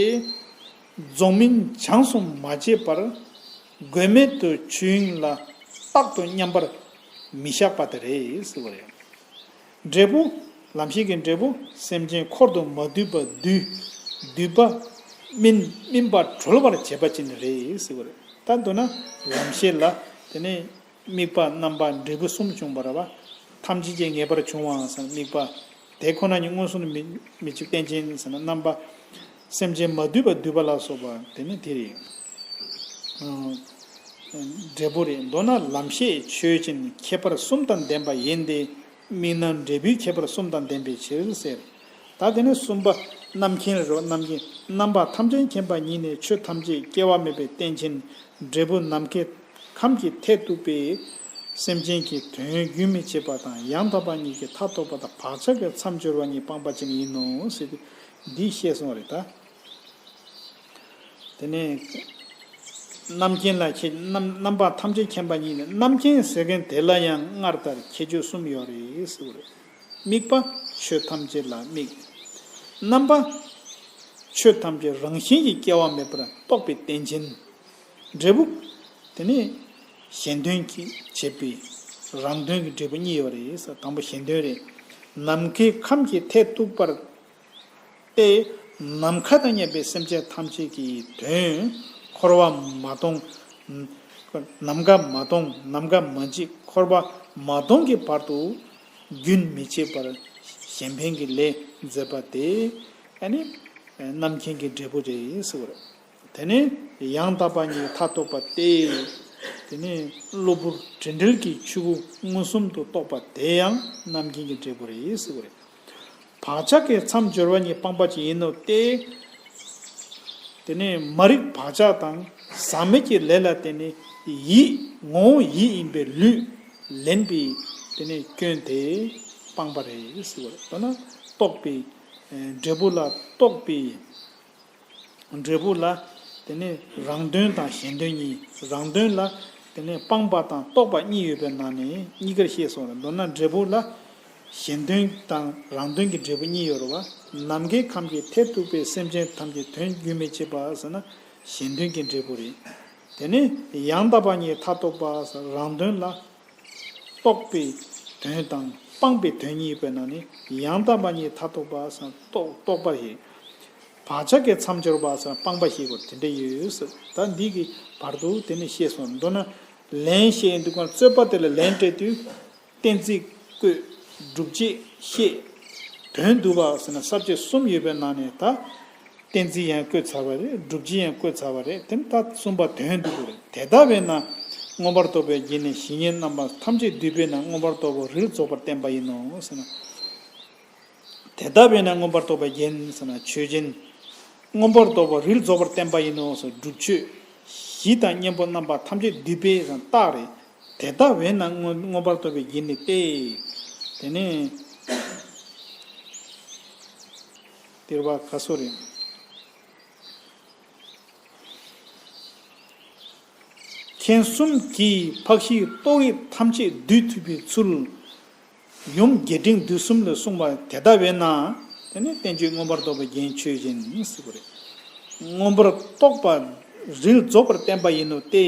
རྫོགས་སྨིན་བྱང་སུ་མ་བྱས་པར་དགོས་མེད་དུ་ཆོས་དབྱིངས་ལ་རྟག་ཏུ་མཉམ་པར་མི་བཞག་པ་དེ་རེད་ཟེར་བ་རེད། འབྲས་བུ། ལམ་ཤེས་ཀྱི་འབྲས་བུ་སེམས་ཅན་འཁོར་དུ་མ་འདུས་པ་འདུས། འདུས་པ་སྨིན། སྨིན་པ་གྲོལ་བར་བྱེད་པ་ཅན་རེད་ཟེར་བ་རེད། ད་མདོར་ན་ལམ་ཤེས་ལ་དེ་ནས་དམིགས་པ་རྣམ་པ་འབྲས་བུ་གསུམ་བྱུང་བ་རེད་བ། ཐམས་ཅད་ཀྱིས་ངེས་པར་འབྱུང་བའང་ཟེར་དམིགས་པ། དེ་ཁོ་ན་ཉིད་མངོན་སུམ་དུ་མི་མི་བྱེད་རྟེན་ཅན་ཟེར་ན་རྣམ་པ། སེམས་ཅན་མ་འདུས་པ་འདུས་པ་ལ་སོགས་པ་དེ་ནི་དེ་རེད། འབྲས་བུ་རེད། མདོར་ན་ལམ་ཤེས་ཆོས་ཅན་ཁྱད་པར་གསུམ་དང་ལྡན་པ་ཡིན་ཏེ། དམིགས་རྣམ་འབྲས་བུའི་ཁྱད་པར་གསུམ་དང་ལྡན་པའི་ཕྱིར་ཟེར། ད་དེ་ནས་གསུམ་པ་རྣམ་མཁྱེན་རེད། རྣམ་མཁྱེན། རྣམ་པ་ཐམས་ཅད་མཁྱེན་པ་ཉིད་ནི་ཆོས་ཐམས་ཅད་སྐྱེ་བ་མེད་པའི་རྟེན་ཅན། འབྲས་བུ་ནམ་མཁའི་ཁམས་ཀྱི་མཐས་གཏུགས་པའི་སེམས་ཅན་གྱི་དོན་རྒྱུན་མི་འཆད་པ་དང་། ཡང་དག་པ་ཉིད་ཀྱི་མཐར་ཐུག་པ་དང་བག་ཆགས་ཀྱི་མཚམས་སྦྱོར་བ་ཉིད་སྤངས་པ་ཅན་ཡིན་ནོ་ཟེར་ཏེ་འདི་བཤད་སོང་བ་རེད་ད། དེ་ནས་རྣམ་མཁྱེན་ལ་ཁྱེད་རྣམ་རྣམ་པ་ཐམས་ཅད་མཁྱེན་པ་ཉིད་ནི། རྣམ་མཁྱེན་ཟེར་མཁན་དེ་ལ་ཡང་སྔར་ལྟར་ཁྱད་ཆོས་གསུམ་ཡོད་རེད་ཟེར་བ་རེད། དམིགས་པ་ཆོས་ཐམས་ཅད་ལ་དམིགས། རྣམ་པ་ ཆོས་ཐམས་ཅད་རང་བཞིན་གྱིས་སྐྱེ་བ་མེད་པར་རྟོགས་པའི་རྟེན་ཅན། འབྲས་བུ། དེ་ནས་གཞན་དོན་གྱིས་བྱེད་པའི་རང་དོན་གྱི་འབྲས་བུ་གཉིས་ཡོད་རེད་ཟེར། དང་པོ་གཞན་དོན་རེད། ནམ་མཁའི་ཁམས་ཀྱི་མཐས་གཏུགས་པར་ཏེ། ནམ་མཁའ་དང་མཉམ་པའི་སེམས་ཅན་ཐམས་ཅད་ཀྱི་དོན་འཁོར་བ་མ་སྟོངས། ནམ་མཁའ་མ་སྟོངས། ནམ་མཁའ་མ་འཇིག། འཁོར་བ་མ་སྟོངས་ཀྱི་བར་དུ་རྒྱུན་མི་ཆད་པར་གཞན་ཕན་གྱི་ལས་མཛད་པ་དེ་ཨ་ནི་རྣམ་མཁྱེན་གྱི་འབྲས་བུ་རེད་ཟེར་བ་རེད། དེ་ནས་ཡང་དག་པ་ཉིད་མཐར་རྟོགས་པ་སྟེ། དེ་ནས་གློ་བུར་དྲི་འབྲེལ་གྱི་ཆོས་སྐུ་མངོན་སུམ་དུ་རྟོགས་པ་དེ་ཡང་རྣམ་མཁྱེན་གྱི་འབྲས་བུ་རེད་ཟེར་བ་རེད། བག་ཆགས་ཀྱི་མཚམས་སྦྱོར་བ་ཉིད་སྤངས་པ་ཅིག་ཡིན་ནོ་སྟེ། དེ་ནས་མ་རིག་བག་ཆགས་དང་ཟག་མེད་ཀྱི་ལས་ལ་བརྟེན་ནས་ཡིད་ངོ་བོ་ཡིད་ཡིན་པའི་ལུས་ལེན་པའི་དེ་ནས་སྐྱོན་དེ་སྤངས་པ་རེད་ཟེར་བ་རེད། མདོར་ན་རྟོགས་པའི་འབྲས་བུ་ལ་རྟོགས་པའི། འབྲས་བུ་ལ་དེ་ནས་རང་དོན་དང་གཞན་དོན་གཉིས། རང་དོན་ལ་དེ་ནས་སྤངས་པ་དང་རྟོགས་པ་གཉིས་ཡོད་པའི་ནང་ནས་གཉིས་ཀར་བཤད་སོང་ལ། མདོར་ན་འབྲས་བུ་ལ་གཞན་དོན་དང་རང་དོན་གྱི་འབྲས་བུ་གཉིས་ཡོད་རེད་བ། ནམ་མཁའི་ཁམས་ཀྱི་མཐས་གཏུགས་པའི་སེམས་ཅན་ཐམས་ཅད་དོན་རྒྱུན་མི་འཆད་པ་ཟེར་ན་གཞན་དོན་གྱི་འབྲས་བུ་རེད། དེ་ནས་ཡང་དག་པ་ཉིད་མཐར་རྟོགས་པ་ཟེར་རང་དོན་ལ། རྟོགས་པའི་དོན་དང་སྤངས་པའི་དོན་གཉིས་པའི་ནང་ནས་ཡང་དག་པ་ཉིད་མཐར་ཐུག་པ་སམ་རྟོགས་རྟོགས་པ་ཡིན། བག་ཆགས་ཀྱི་མཚམས་སྦྱོར་བ་སམ་སྤངས་པ་ཞེས་པ་དེ་འདྲ་ཡོད་ཟེར། ད་འདི་གི་བར་དུ་དེ་ནས་བཤད་སོང་། མདོར་ན་ལན་བཤད་ཡོང་དུས་ཀྱང་རྩོད་པ་དེ་ལ་ལན་སྤྲད་དུས་གཏན་ཚིགས་བཀོད། སྒྲུབ་བྱེད་བཤད། དོན་བསྡུ་བ་ཟེར་ན་ས་བཅད་གསུམ་ཡོད་པའི་ནང་ནས་ད། གཏན་ཚིགས་ཡང་བཀོད་ཚར་བ་རེད། སྒྲུབ་བྱེད་ཡང་བཀོད་ཚར་བ་རེད། དེ་ནི་ད་གསུམ་པ་དོན་བསྡུ་དགོས་རེད། དེ་ལྟ་བས་ན་མངོན་པར་རྟོགས་པའི་རྒྱན་ནི་བཤེས་གཉེན་རྣམ་པ་ཐམས་ཅད་འདུས་པས་ན་མངོན་པར་རྟོགས་པ་རིལ་རྫོགས་པར་བསྟན་པ་ཡིན་ནོ་ཟེར་ན། དེ་ལྟ་བས་ན་མངོན་པར་རྟོགས་པའི་རྒྱན་ཟེར་ན་ཆོས་ཅན། མངོན་པར་རྟོགས་པ་རིལ་རྫོགས་པར་བསྟན་པ་ཡིན་ནོ་ཟེར་སྒྲུབ་ཆོས། གཞི་དང་གཉེན་པོ་རྣམ་པ་ཐམས་ཅད་འདུས་པས་ཟེར་རྟགས་རེད། དེ་ལྟ་བས་ན་མངོན་མངོན་པར་རྟོགས་པའི་རྒྱན་ནི་སྟེ། དེ་ནས། དེར་བ་ག་སོ་རེད། མཁྱེན་གསུམ་གྱིས་འཕགས་བཞིའི་རྟོག་རིགས་ཐམས་ཅད་བསྡུས་ཐུབ་པའི་ཚུལ། ཡུམ་རྒྱས་འབྲིང་བསྡུས་གསུམ་ལས་གསུངས་པ་དེ་ལྟ་བས་ན། དེ་ནི་བསྟན་བཅོས་མངོན་པར་རྟོགས་པའི་རྒྱན་ཆོས་ཅན་ཟེར་བ་རེད། མངོན་པར་རྟོགས་པ་རིལ་རྫོགས་པར་བསྟན་པ་ཡིན་ནོ་སྟེ།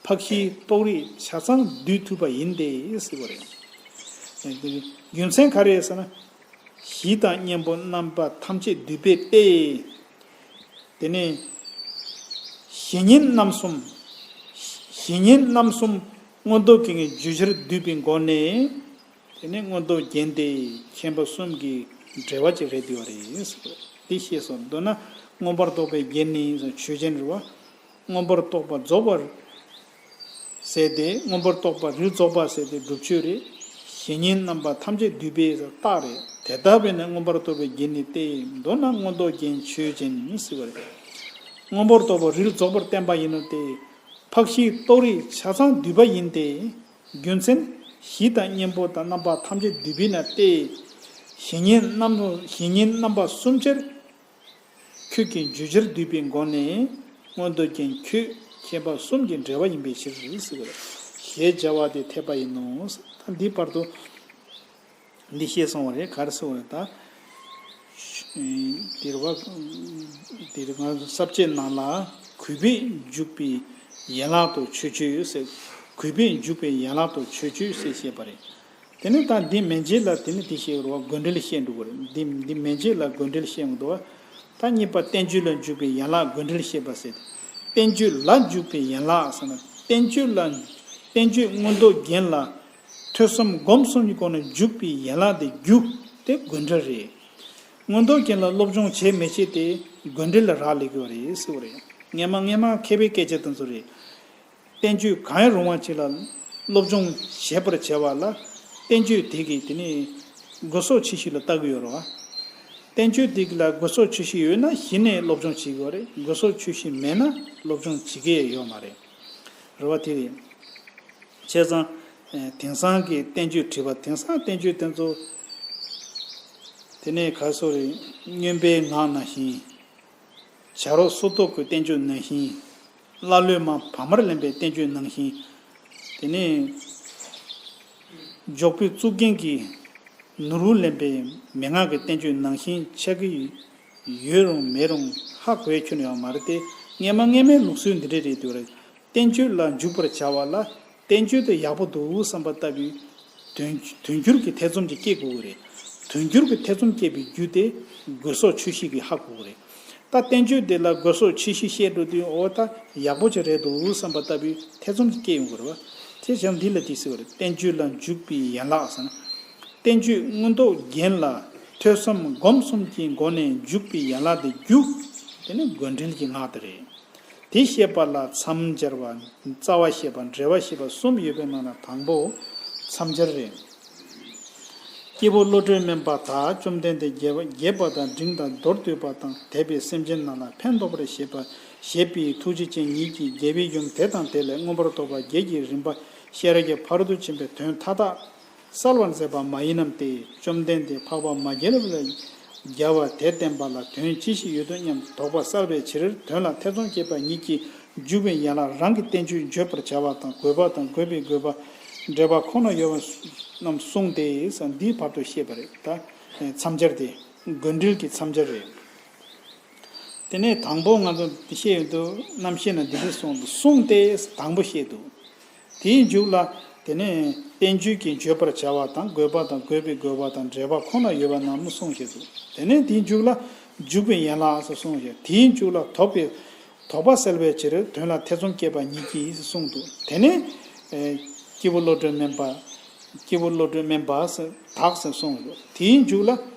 འཕགས་བཞིའི་རྟོག་རིགས་ཆ་ཚང་བསྡུས་ཐུབ་པ་ཡིན་ཏེ་ཟེར་བ་རེད། རྒྱུ་མཚན་ག་རེ་ཟེར་ན། གཞི་དང་གཉེན་པོ་རྣམ་པ་ཐམས་ཅད་འདུས་པས་ཏེ། དེ་ནས་བཤེས་གཉེན་རྣམ་གསུམ། བཤེས་གཉེན་རྣམ་གསུམ་མངོན་རྟོགས་རྒྱན་གྱི་རྒྱུ་ཆར་བསྡུས་པའི་སྒོ་ནས། དེ་ནས་མངོན་རྟོགས་རྒྱན་ཏེ་མཁྱེན་པ་གསུམ་གྱི་འབྲེལ་བ་ཅིག་རེད་འདུག་པ་རེད། འདི་ཤེས་སོང་། མདོར་ན་མངོན་པར་རྟོགས་པའི་རྒྱན་ནི་ཆོས་ཅན་རེད་བ། མངོན་པར་རྟོགས་པ་རྫོགས་པར་ཟེར་ཏེ་མངོན་པར་རྟོགས་པ་རིལ་རྫོགས་པ་ཟེར་ཏེ་སྒྲུབ་ཆོས་རེད། བཤེས་གཉེན་རྣམ་པ་ཐམས་ཅད་འདུས་པས་རྟགས་རེད། དེ་ལྟ་བས་ན་མངོན་པར་རྟོགས་པའི་རྒྱན་ནི་སྟེ། མདོར་ན་མངོན་རྟོགས་རྒྱན་ཆོས་ཅན་ཟེར་བ་རེད། མངོན་པར་རྟོགས་པ་རིལ་རྫོགས་པར་བསྟན་པ་ཡིན་ནོ་སྟེ། འཕགས་བཞིའི་རྟོག་རིགས་ཆ་ཚང་འདུས་པ་ཡིན་ཏེ། རྒྱུ་མཚན། གཞི་དང་གཉེན་པོ་དང་རྣམ་པ་ཐམས་ཅད་འདུས་པས་ན་སྟེ། བཤེས་གཉེན་རྣམ་བཤེས་གཉེན་རྣམ་པ་གསུམ་ཆར། ཁྱོད་ཀྱི་རྒྱུ་ཆར་འདུས་པའི་སྒོ་ནས་མངོན་རྟོགས་རྒྱན་ཁྱོད་མཁྱེན་པ་གསུམ་གྱི་འབྲེལ་བ་ཡིན་པའི་ཕྱིར་ཟེར་བ་ཞེས་བྱ་བ་དེ་འཐད་པ་ཡིན་ནོ། ད་འདི་བར་དུ་འདི་ཤེས་སོང་བ་རེད། ག་རེ་ཟེར་བ་རེད་ད། དེར་བ་དེར་ང་ས་བཅད་ནང་ལ་གུས་པས་འཇུག་པའི་ཡན་ལག་ཏུ་ཆོས་སྤྱོད་ཟེར། གུས་པས་འཇུག་པའི་ཡན་ལག་ཏུ་ཆོས་སྤྱོད་ཟེར་བཤད་པ་རེད། དེ་ནས་ད་འདི་མན་ཆད་ལ་དེ་ནི་དེ་བཤད་རོ་དགོས་འབྲེལ་བཤད་འགྲོ་གི་རེད། འདི་འདི་མན་ཆད་ལ་དགོས་འབྲེལ་བཤད་འགྲོ་བ། ད་གཉིས་པ་བསྟན་བཅོས་ལ་འཇུག་པའི་ཡན་ལག་དགོས་འབྲེལ་བཤད་པ་ཟེར། བསྟན་བཅོས་ལ་འཇུག་པའི་ཡན་ལག་ཟེར་ན་བསྟན་བཅོས་ལ་བསྟན་བཅོས་མངོན་རྟོགས་རྒྱན་ལ་ཐོས་བསམ་སྒོམ་གསུམ་གྱི་སྒོ་ནས་འཇུག་པའི་ཡན་ལག་དེ་རྒྱུ་དེ་དགོས་འབྲེལ་རེད། མངོན་རྟོགས་རྒྱན་ལ་སློབ་སྦྱོང་བྱས་མི་བྱས་དེ་དགོས་འབྲེལ་ལ་རག་ལས་ཀྱི་རེད་ཟེར་བ་རེད། སྔས་མ་སྔས་མ་མཁས་པའི་སྐད་ཆ་དེ་ཚོ་རེད། བསྟན་བཅོས་གང་ཡང་རུང་བ་ཅིག་ལ་སློབ་སྦྱོང་བྱེད་པར་བྱ་བ་ལ་བསྟན་བཅོས་དེ་གིས་དེ་ནི་དགོས་སོགས་ཆེ་ཤོས་ལ་ལྟ་གི་ཡོད་རེད་བ། བསྟན་བཅོས་དེ་གི་ལ་དགོས་སོགས་ཆེ་ཤོས་ཡོད་ན་གཞི་ནས་སློབ་སྦྱོང་བྱེད་དགོས་རེད། དགོས་སོགས་ཆེ་ཤོས་མེད་ན་སློབ་སྦྱོང་བྱེད་ཀྱི་ཡོད་མ་རེད། རེད་བ། དེ་རེད། བྱས་ཙང་། དེང་སང་གི་བསྟན་བཅོས་བྲིས་པ་དེང་སང་བསྟན་བཅོས་དེ་ཚོ། དེ་ནས་ག་སོ་རེད། སྨྱོན་པའི་ངག་ནང་བཞིན། བྱ་རོག་སོ་ཏོག་གི་བསྟན་བཅོས་ནང་བཞིན། ཀླ་ཀློས་མ་བག་མར་ལེན་པའི་བསྟན་བཅོས་ནང་བཞིན། དེ་ནས་འཇོག་པའི་གཙུག་རྒྱན་གྱིས་ནོར་བུ་ལེན་པའི་མན་ངག་གི་བསྟན་བཅོས་ནང་བཞིན་ཆགས་ཀྱི་ ཡོད་རུང་མེད་རུང་ཧ་གོ་ཡ་ཁྱོན་ནས་ཡོད་མ་རེད་དེ། སྔས་མ་སྔས་མའི་ལུགས་སྲོལ་འདི་འདྲ་རེད་འདུག་རེད། བསྟན་བཅོས་ལ་འཇུག་པར་བྱ་བ་ལ་བསྟན་བཅོས་དེ་ཡག་པོ་འདུག་བསམ་པ་ལྟ་བུའི་དོན་དོན་འགྱུར་གྱི་ཐེ་ཚོམ་ཅིག་སྐྱེ་དགོས་ཀྱི་རེད། དོན་འགྱུར་གྱི་ཐེ་ཚོམ་སྐྱེས་པའི་རྒྱུ་དེ་དགོས་སོགས་ཆོས་བཤད་ཀྱིས་ཧ་གོ་གི་རེད། ད་བསྟན་བཅོས་འདི་ལ་དགོས་སོགས་ཆོས་བཤད་བཤད་འགྲོ་དུས་འོ་ད་ཡག་པོ་ཅིག་རེད་འདུག་བསམ་པ་ལྟ་བུའི་ཐེ་ཚོམ་ཅིག་སྐྱེ་ཡོང་གི་རེད་བ། དེ་བྱས་འདི་ལ་འདི་ཟེར་བ་རེད། བསྟན་བཅོས་ལ་འཇུག་པའི་ཡན་ལག་ཟེར་ན། བསྟན་བཅོས་མངོན་རྟོགས་རྒྱན་ལ་ཐོས་བསམ་སྒོམ་གསུམ་གྱི་སྒོ་ནས་འཇུག་པའི་ཡན་ལག་དེ་རྒྱུ། དེ་ནི་དགོས་འབྲེལ་གྱི་སྔགས་དེ་རེད། དེ་བཤད་པ་ལ་མཚམས་སྦྱར་བ། རྩ་བ་བཤད་པ། འགྲེལ་བ་བཤད་པ་གསུམ་ཡོད་པའི་ནང་ན་དང་པོ་མཚམས་སྦྱར་རེད། སྐྱེས་བུ་བློ་གྲོས་དམན་པ་དག་བཅོམ་ལྡན་འདས་རྒྱས་པ་རྒྱས་པ་དང་འབྲིང་དང་མདོར་བསྡུས་པ་དང་དད་པས་སེམས་ཅན་རྣམས་ལ་ཕན་འདོགས་པར་བྱེད་པ་བྱེད་པའི་ཐུགས་རྗེ་ཅན་ཉིད་ཀྱིས་རྒྱལ་པོའི་ཡུམ་དེ་དང་དེ་ལས་མངོན་པར་རྟོགས་པ་བརྒྱད་ཀྱི་རིམ་པ་ཤེས་རབ་ཀྱི་ཕ་རོལ་ཏུ་ཕྱིན་པའི་དོན་མཐའ་དག་གསལ་བར་མཛད་པ་མ་ཡིན་ནམ་སྟེ། བཅོམ་ལྡན་འདས་འཕགས་པ་མ་རྒྱལ་བུ་ལ་རྒྱལ་བ་དེ་བསྟན་པ་ལ་དོན་ཅི་ཞིག་ཡོད་དོ་སྙམ་དོགས་པ་བསལ་བའི་ཕྱིར། དོན་ལ་ཐེ་ཚོམ་སྐྱེས་པ་ཉིད་ཀྱིས་འཇུག་པའི་ཡན་ལག་རང་གི་བསྟན་བཅོས་བརྗོད་པར་བྱ་བ་དང་། དགོས་པ་དང་དགོས་པའི་དགོས་པ་འགྲེལ་པ་ཁོ་ན་ཡོད་པ་རྣམས་གསུངས་ཏེ། འདིའི་བར་དུ་བཤད་པ་རེད། ད་མཚམས་སྦྱར་ཏེ་དགོས་འབྲེལ་གྱི་མཚམས་སྦྱར་རེད། དེ་ནས་དང་པོ་ང་ཚོ་འདི་བཤད་ཡོང་དུས་རྣམ་བཤད་ན་འདི་འདྲ་གསུངས་འདུག་གསུངས་ཏེ་དང་པོ་བཤད་འདུག་དེའི་མཇུག་ལ་དེ་ནས་བསྟན་བཅོས་ཀྱི་བརྗོད་པར་བྱ་བ་དང་དགོས་པ་དང་དགོས་པའི་དགོས་པ་དང་འགྲེལ་པ་ཁོ་ན་ཡོད་པ་རྣམས་གསུངས་བཞག་འདུག་དེ་ནས་དེའི་མཇུག་ལ་འཇུག་པའི་ཡན་ལག་ཟེར་གསུངས་བཞག་དེའི་མཇུག་ལ་དོགས་པའི་དོགས་པ་སེལ་བའི་ཕྱིར། དོན་ལ་ཐེ་ཚོམ་སྐྱེས་པ་ཉིད་ཀྱིས་གསུངས་འདུག་དེ་ནས་ཨེ་སྐྱེས་བུ་བློ་གྲོས་དམན་པ། སྐྱེས་བུ་བློ་གྲོས་དམན་པ་ཟེར་དག་ཟེར་གསུངས་འདུག་དེའི་མཇུག་ལ།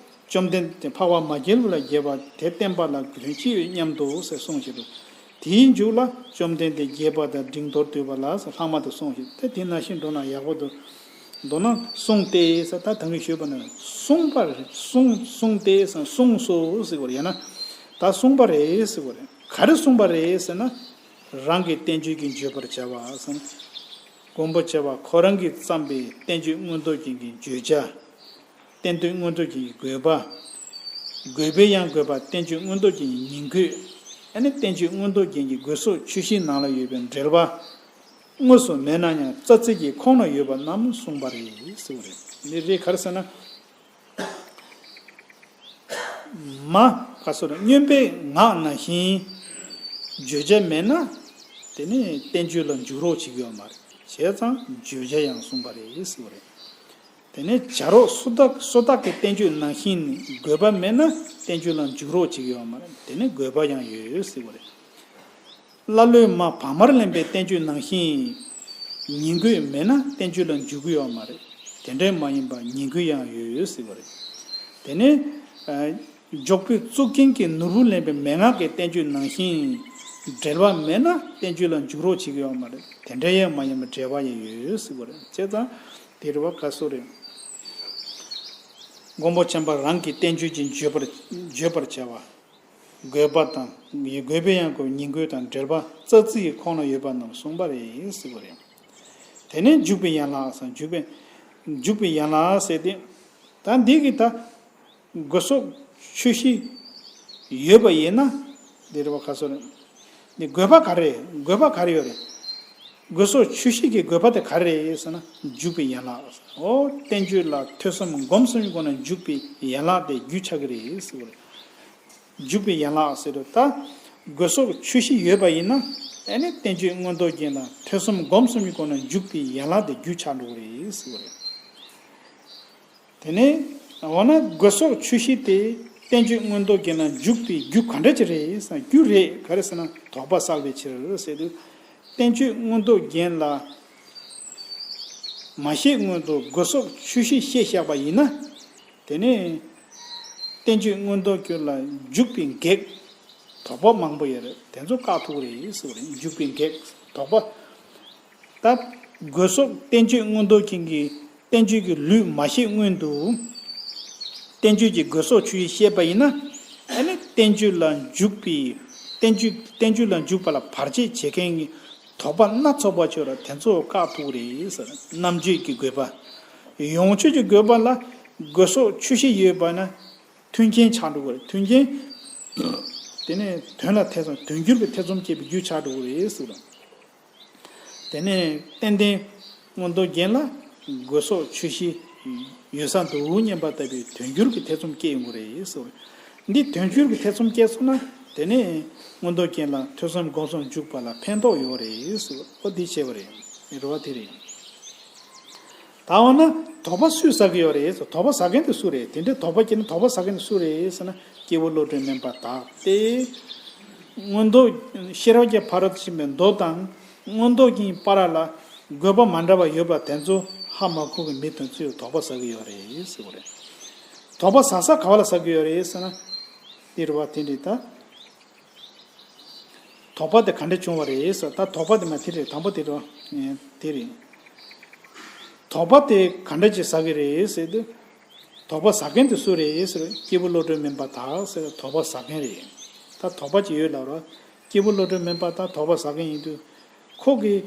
བཅོམ་ལྡན་འདས་འཕགས་པ་མ་རྒྱལ་བུ་ལ་རྒྱལ་བ་དེ་བསྟན་པ་ལ་དོན་ཅི་ཡོད་སྙམ་དུ་ཟེར་གསུངས་བཞག་འདུག་དེའི་མཇུག་ལ་བཅོམ་ལྡན་འདས་རྒྱས་པ་དང་འབྲིང་མདོར་བསྡུས་པ་ལ་ཟེར་ལྷག་མ་དེ་གསུངས་བཞག་དེ་དེ་ནང་བཞིན་འགྲོ་ན་ཡག་པོ་འདུག་མདོར་ན་གསུངས་ཏེ་ཟེར་ད་ད་གིན་ཞུས་པ་ནང་གསུངས་པར་གསུངས་གསུངས་ཏེ་ཟེར་གསུངས་སོ་ཟེར་བ་རེད། ཡང་ན་ད་གསུངས་པ་རེད་ཟེར་བ་རེད། ག་རེ་གསུངས་པ་རེད་ཟེར་ན། རང་གི་བསྟན་བཅོས་ཀྱི་བརྗོད་པར་བྱ་བ་ཟེར་ན། མགོན་པོ་བྱ་བ་ཁོ་རང་གིས་བརྩམས་པའི་བསྟན་བཅོས་མངོན་རྟོགས་རྒྱན་གྱི་བརྗོད་བྱ། བསྟན་དོན་མངོན་རྟོགས་རྒྱན་གྱི་དགོས་པ། དགོས་པའི་ཡང་དགོས་པ་བསྟན་བཅོས་མངོན་རྟོགས་རྒྱན་གྱི་ཉིང་དགོས། ཨ་ནི་བསྟན་བཅོས་མངོན་རྟོགས་རྒྱན་གྱི་དགོས་སོགས་ཆོས་བཤད་ནང་ལ་ཡོད་པའི་འགྲེལ་པ། དངོས་སུ་མེད་ན་ཡང་རྩ་ཚིག་གི་ཁོངས་ན་ཡོད་པ་རྣམས་གསུངས་པ་རེད་ཟེར་བ་རེད། འདི་རེད་ག་རེ་ཟེར་ན། མ། ག་སོ་རེད། སྨྱོན་པའི་ངག་ནང་བཞིན་བརྗོད་བྱ་མེད་ན། དེ་ནི་བསྟན་བཅོས་ལ་འཇུག་རོགས་བྱེད་ཀྱི་ཡོད་མ་རེད། བྱས་ཙང་བརྗོད་བྱ་ཡང་གསུངས་པ་རེད་ཟེར་བ་རེད། དེ་ནས་བྱ་རོག་སོ་ཏ་སོ་ཏ་གི་བསྟན་བཅོས་ནང་བཞིན་དགོས་པ་མེད་ན་བསྟན་བཅོས་ལ་འཇུག་རོགས་བྱེད་ཀྱི་ཡོད་མ་རེད། དེ་ནི་དགོས་པ་ཡང་ཡོད་ཟེར་བ་རེད། ཀླ་ཀློས་མ་བག་མར་ལེན་པའི་བསྟན་བཅོས་ནང་བཞིན་ཉིང་དགོས་མེད་ན་བསྟན་བཅོས་ལ་འཇུག་གི་ཡོད་མ་རེད། དེ་འདྲའི་མ་ཡིན་པ་ཉིང་དགོས་ཡང་ཡོད་ཟེར་བ་རེད། དེ་ནས་ཨ་འཇོག་པོས་གཙུག་རྒྱན་གྱི་ནོར་བུ་ལེན་པའི་མན་ངག་གི་བསྟན་བཅོས་ནང་བཞིན་འགྲེལ་པ་མེད་ན་བསྟན་བཅོས་ལ་འཇུག་རོགས་བྱེད་ཀྱི་ཡོད་མ་རེད། དེ་འདྲ་ཡང་མ་ཡིན་པ་འགྲེལ་པ་ཡང་ཡོད་ཟེར་བ་རེད། བྱས་ཙང་དེ་རེད་བ་ག་སོ་རེད། མགོན་པོ་ཆེན་པོ་རང་གི་བསྟན་བཅོས་ཀྱི་བརྗོད་པར་བརྗོད་པར་བྱ་བ། དགོས་པ་དང་དགོས་པའི་ཡང་དགོས་ཉིང་དགོས་དང་འགྲེལ་པ་རྩ་ཚིག་གི་ཁོངས་ན་ཡོད་པ་རྣམས་གསུངས་པ་རེད་ཟེར་བ་རེད། དེ་ནས་འཇུག་པའི་ཡན་ལག་ཟེར་འཇུག་པའི་འཇུག་པའི་ཡན་ལག་ཟེར་ཏེ། ད་འདི་གི་ད་དགོས་སོགས་ཆོས་བཤད་ཡོད་པ་ཡིན་ན། འདི་རེད་བ་ག་སོ་རེད། འདི་དགོས་པ་ག་རེ་རེད། དགོས་པ་ག་རེ་ཡོད་རེད། དགོས་སོགས་ཆོས་བཤད་ཀྱི་དགོས་པ་དེ་ག་རེ་རེད་ཟེར་ན་འཇུག་པའི་ཡན་ལག་ཟེར། འོ་བསྟན་བཅོས་ལ་ཐོས་བསམ་སྒོམ་གསུམ་གྱི་སྒོ་ནས་འཇུག་པའི་ཡན་ལག་དེ་རྒྱུ་ཆགས་ཀྱི་རེད་ཟེར་བ་རེད། འཇུག་པའི་ཡན་ལག་ཟེར་དུས་ད་དགོས་སོགས་ཆོས་བཤད་ཡོད་པ་ཡིན་ན་ཨ་ནི་བསྟན་བཅོས་མངོན་རྟོགས་རྒྱན་ལ་ཐོས་བསམ་སྒོམ་གསུམ་གྱི་སྒོ་ནས་འཇུག་པའི་ཡན་ལག་དེ་རྒྱུ་ཆགས་འགྲོ་གི་རེད་ཟེར་བ་རེད། དེ་ནས་འོ་ན་དགོས་སོགས་ཆོས་བཤད་དེ་བསྟན་བཅོས་མངོན་རྟོགས་རྒྱན་ལ་འཇུག་པའི་རྒྱུ་ག་འདྲ་ཅིག་རེད་ཟེར་ན། རྒྱུ་རེད་ག་རེ་ཟེར་ན་དོགས་པ་བསལ་བའི་ཕྱིར་ཟེར་དུས། བསྟན་བཅོས་མངོན་རྟོགས་རྒྱན་ལ་མ་བཤད་སྔོན་དུ་དགོས་སོགས་ཆོས་བཤད་བཤད་བཞག་པ་ཡིན་ན། དེ་ནས་བསྟན་བཅོས་མངོན་རྟོགས་རྒྱན་ལ་འཇུག་པའི་གེགས་དོགས་པ་མང་པོ་ཡོད་རེད། དེ་ཚོ་བཀག་ཐུབ་ཀྱི་རེད་ཟེར་བ་རེད། འཇུག་པའི་གེགས་དོགས་པ། ད་དགོས་སོགས་བསྟན་བཅོས་མངོན་རྟོགས་རྒྱན་གྱི་བསྟན་བཅོས་ཀྱི་ལུས་མ་བཤད་སྔོན་དུ། བསྟན་བཅོས་ཀྱི་དགོས་སོགས་ཆོས་བཤད་པ་ཡིན་ན། ཨ་ནི་བསྟན་བཅོས་ལ་འཇུག་པའི་བསྟན་བཅོས་བསྟན་བཅོས་ལ་འཇུག་པ་ལ་བར་ཆད་བྱེད་མཁན་གྱི་དོགས་པ་སྣ་ཚོགས་པ་ཡོད་རེད། དེ་ཚོ་བཀག་ཐུབ་ཀྱི་རེད་ཟེར། རྣམ་དཔྱོད་ཀྱི་དགོས་པ། ཡོངས་ཆོས་ཀྱི་དགོས་པ་ལ་དགོས་སོགས་ཆོས་བཤད་ཡོད་པ་ན་མཐུན་རྐྱེན་ཆགས་འགྲོ་གི་རེད། མཐུན་རྐྱེན། དེ་ནས་དོན་ལ་ཐེ་ཚོམ་དོན་འགྱུར་གྱི་ཐེ་ཚོམ་སྐྱེས་པའི་རྒྱུ་ཆགས་འགྲོ་གི་རེད་ཟེར། དེ་ནས་ཏན་ཏན་མངོན་རྟོགས་རྒྱན་ལ་དགོས་སོགས་ཆོས་བཤད་ཡོད་ས་འདུག་སྙམ་པ་ལྟ་བུའི་དོན་འགྱུར་གྱི་ཐེ་ཚོམ་སྐྱེ་ཡོང་གི་རེད་ཟེར། འདི་དོན་འགྱུར་གྱི་ཐེ་ཚོམ་སྐྱེས་སོང་ན། དེ་ནས་མངོན་རྟོགས་རྒྱན་ལ་ཐོས་བསམ་སྒོམ་གསུམ་འཇུག་པ་ལ་ཕན་ཐོགས་ཡོད་རེད་ཟེར་བ་འདི་བྱས་པ་རེད། རེད་བ། དེ་རེད། ད་འོ་ན་དོགས་པ་སུས་ཟ་གི་ཡོད་རེད་ཟེར། དོགས་པ་ཟ་མཁན་དེ་སུ་རེད། དེ་འདྲའི་དོགས་པ་སྐྱེས་ན་དོགས་པ་ཟ་མཁན་དེ་སུ་རེད་ཟེར་ན། སྐྱེས་བུ་བློ་གྲོས་སྨོན་པ་དག་སྟེ། མངོན་རྟོགས་ཤེས་རབ་ཀྱི་ཕ་རོལ་ཏུ་ཕྱིན་པའི་མདོ་དང་མངོན་རྟོགས་རྒྱན་བར་ལ་དགོས་པ་མ་འདྲ་བ་ཡོད་པ་དེ་ཚོ་ཧ་མ་གོ་གི་མི་དེ་ཚོས་དོགས་པ་ཟ་གི་ཡོད་རེད་ཟེར་བ་རེད། དོགས་པ་ཟ་ས་ག་བ་ལ་ཟ་གི་ཡོད་རེད་ཟེར་ན། དེ་རེད་བ། དེ་འདྲ་ད། དོགས་པ་དེ་ག་འདྲ་བྱུང་བ་རེད་ཟེར། ད་དོགས་པ་དེ་མ་དེ་རེད། དང་པོ་དེ་རེད་བ། དེ་རེད། དོགས་པ་དེ་ག་འདྲ་ཅིག་ཟ་གི་རེད་ཟེར་དུས། དོགས་པ་ཟ་མཁན་དེ་སུ་རེད་ཟེར། སྐྱེས་བུ་བློ་གྲོས་སྨོན་པ་དག་ཟེར་དོགས་པ་ཟ་མཁན་རེད། ད་དོགས་པ་ཅིག་ཡོད་ལབ་ར། སྐྱེས་བུ་བློ་གྲོས་སྨོན་པ་དག་དོགས་པ་ཟ་མཁན་ཡིན་དུས། ཁོ་གིས་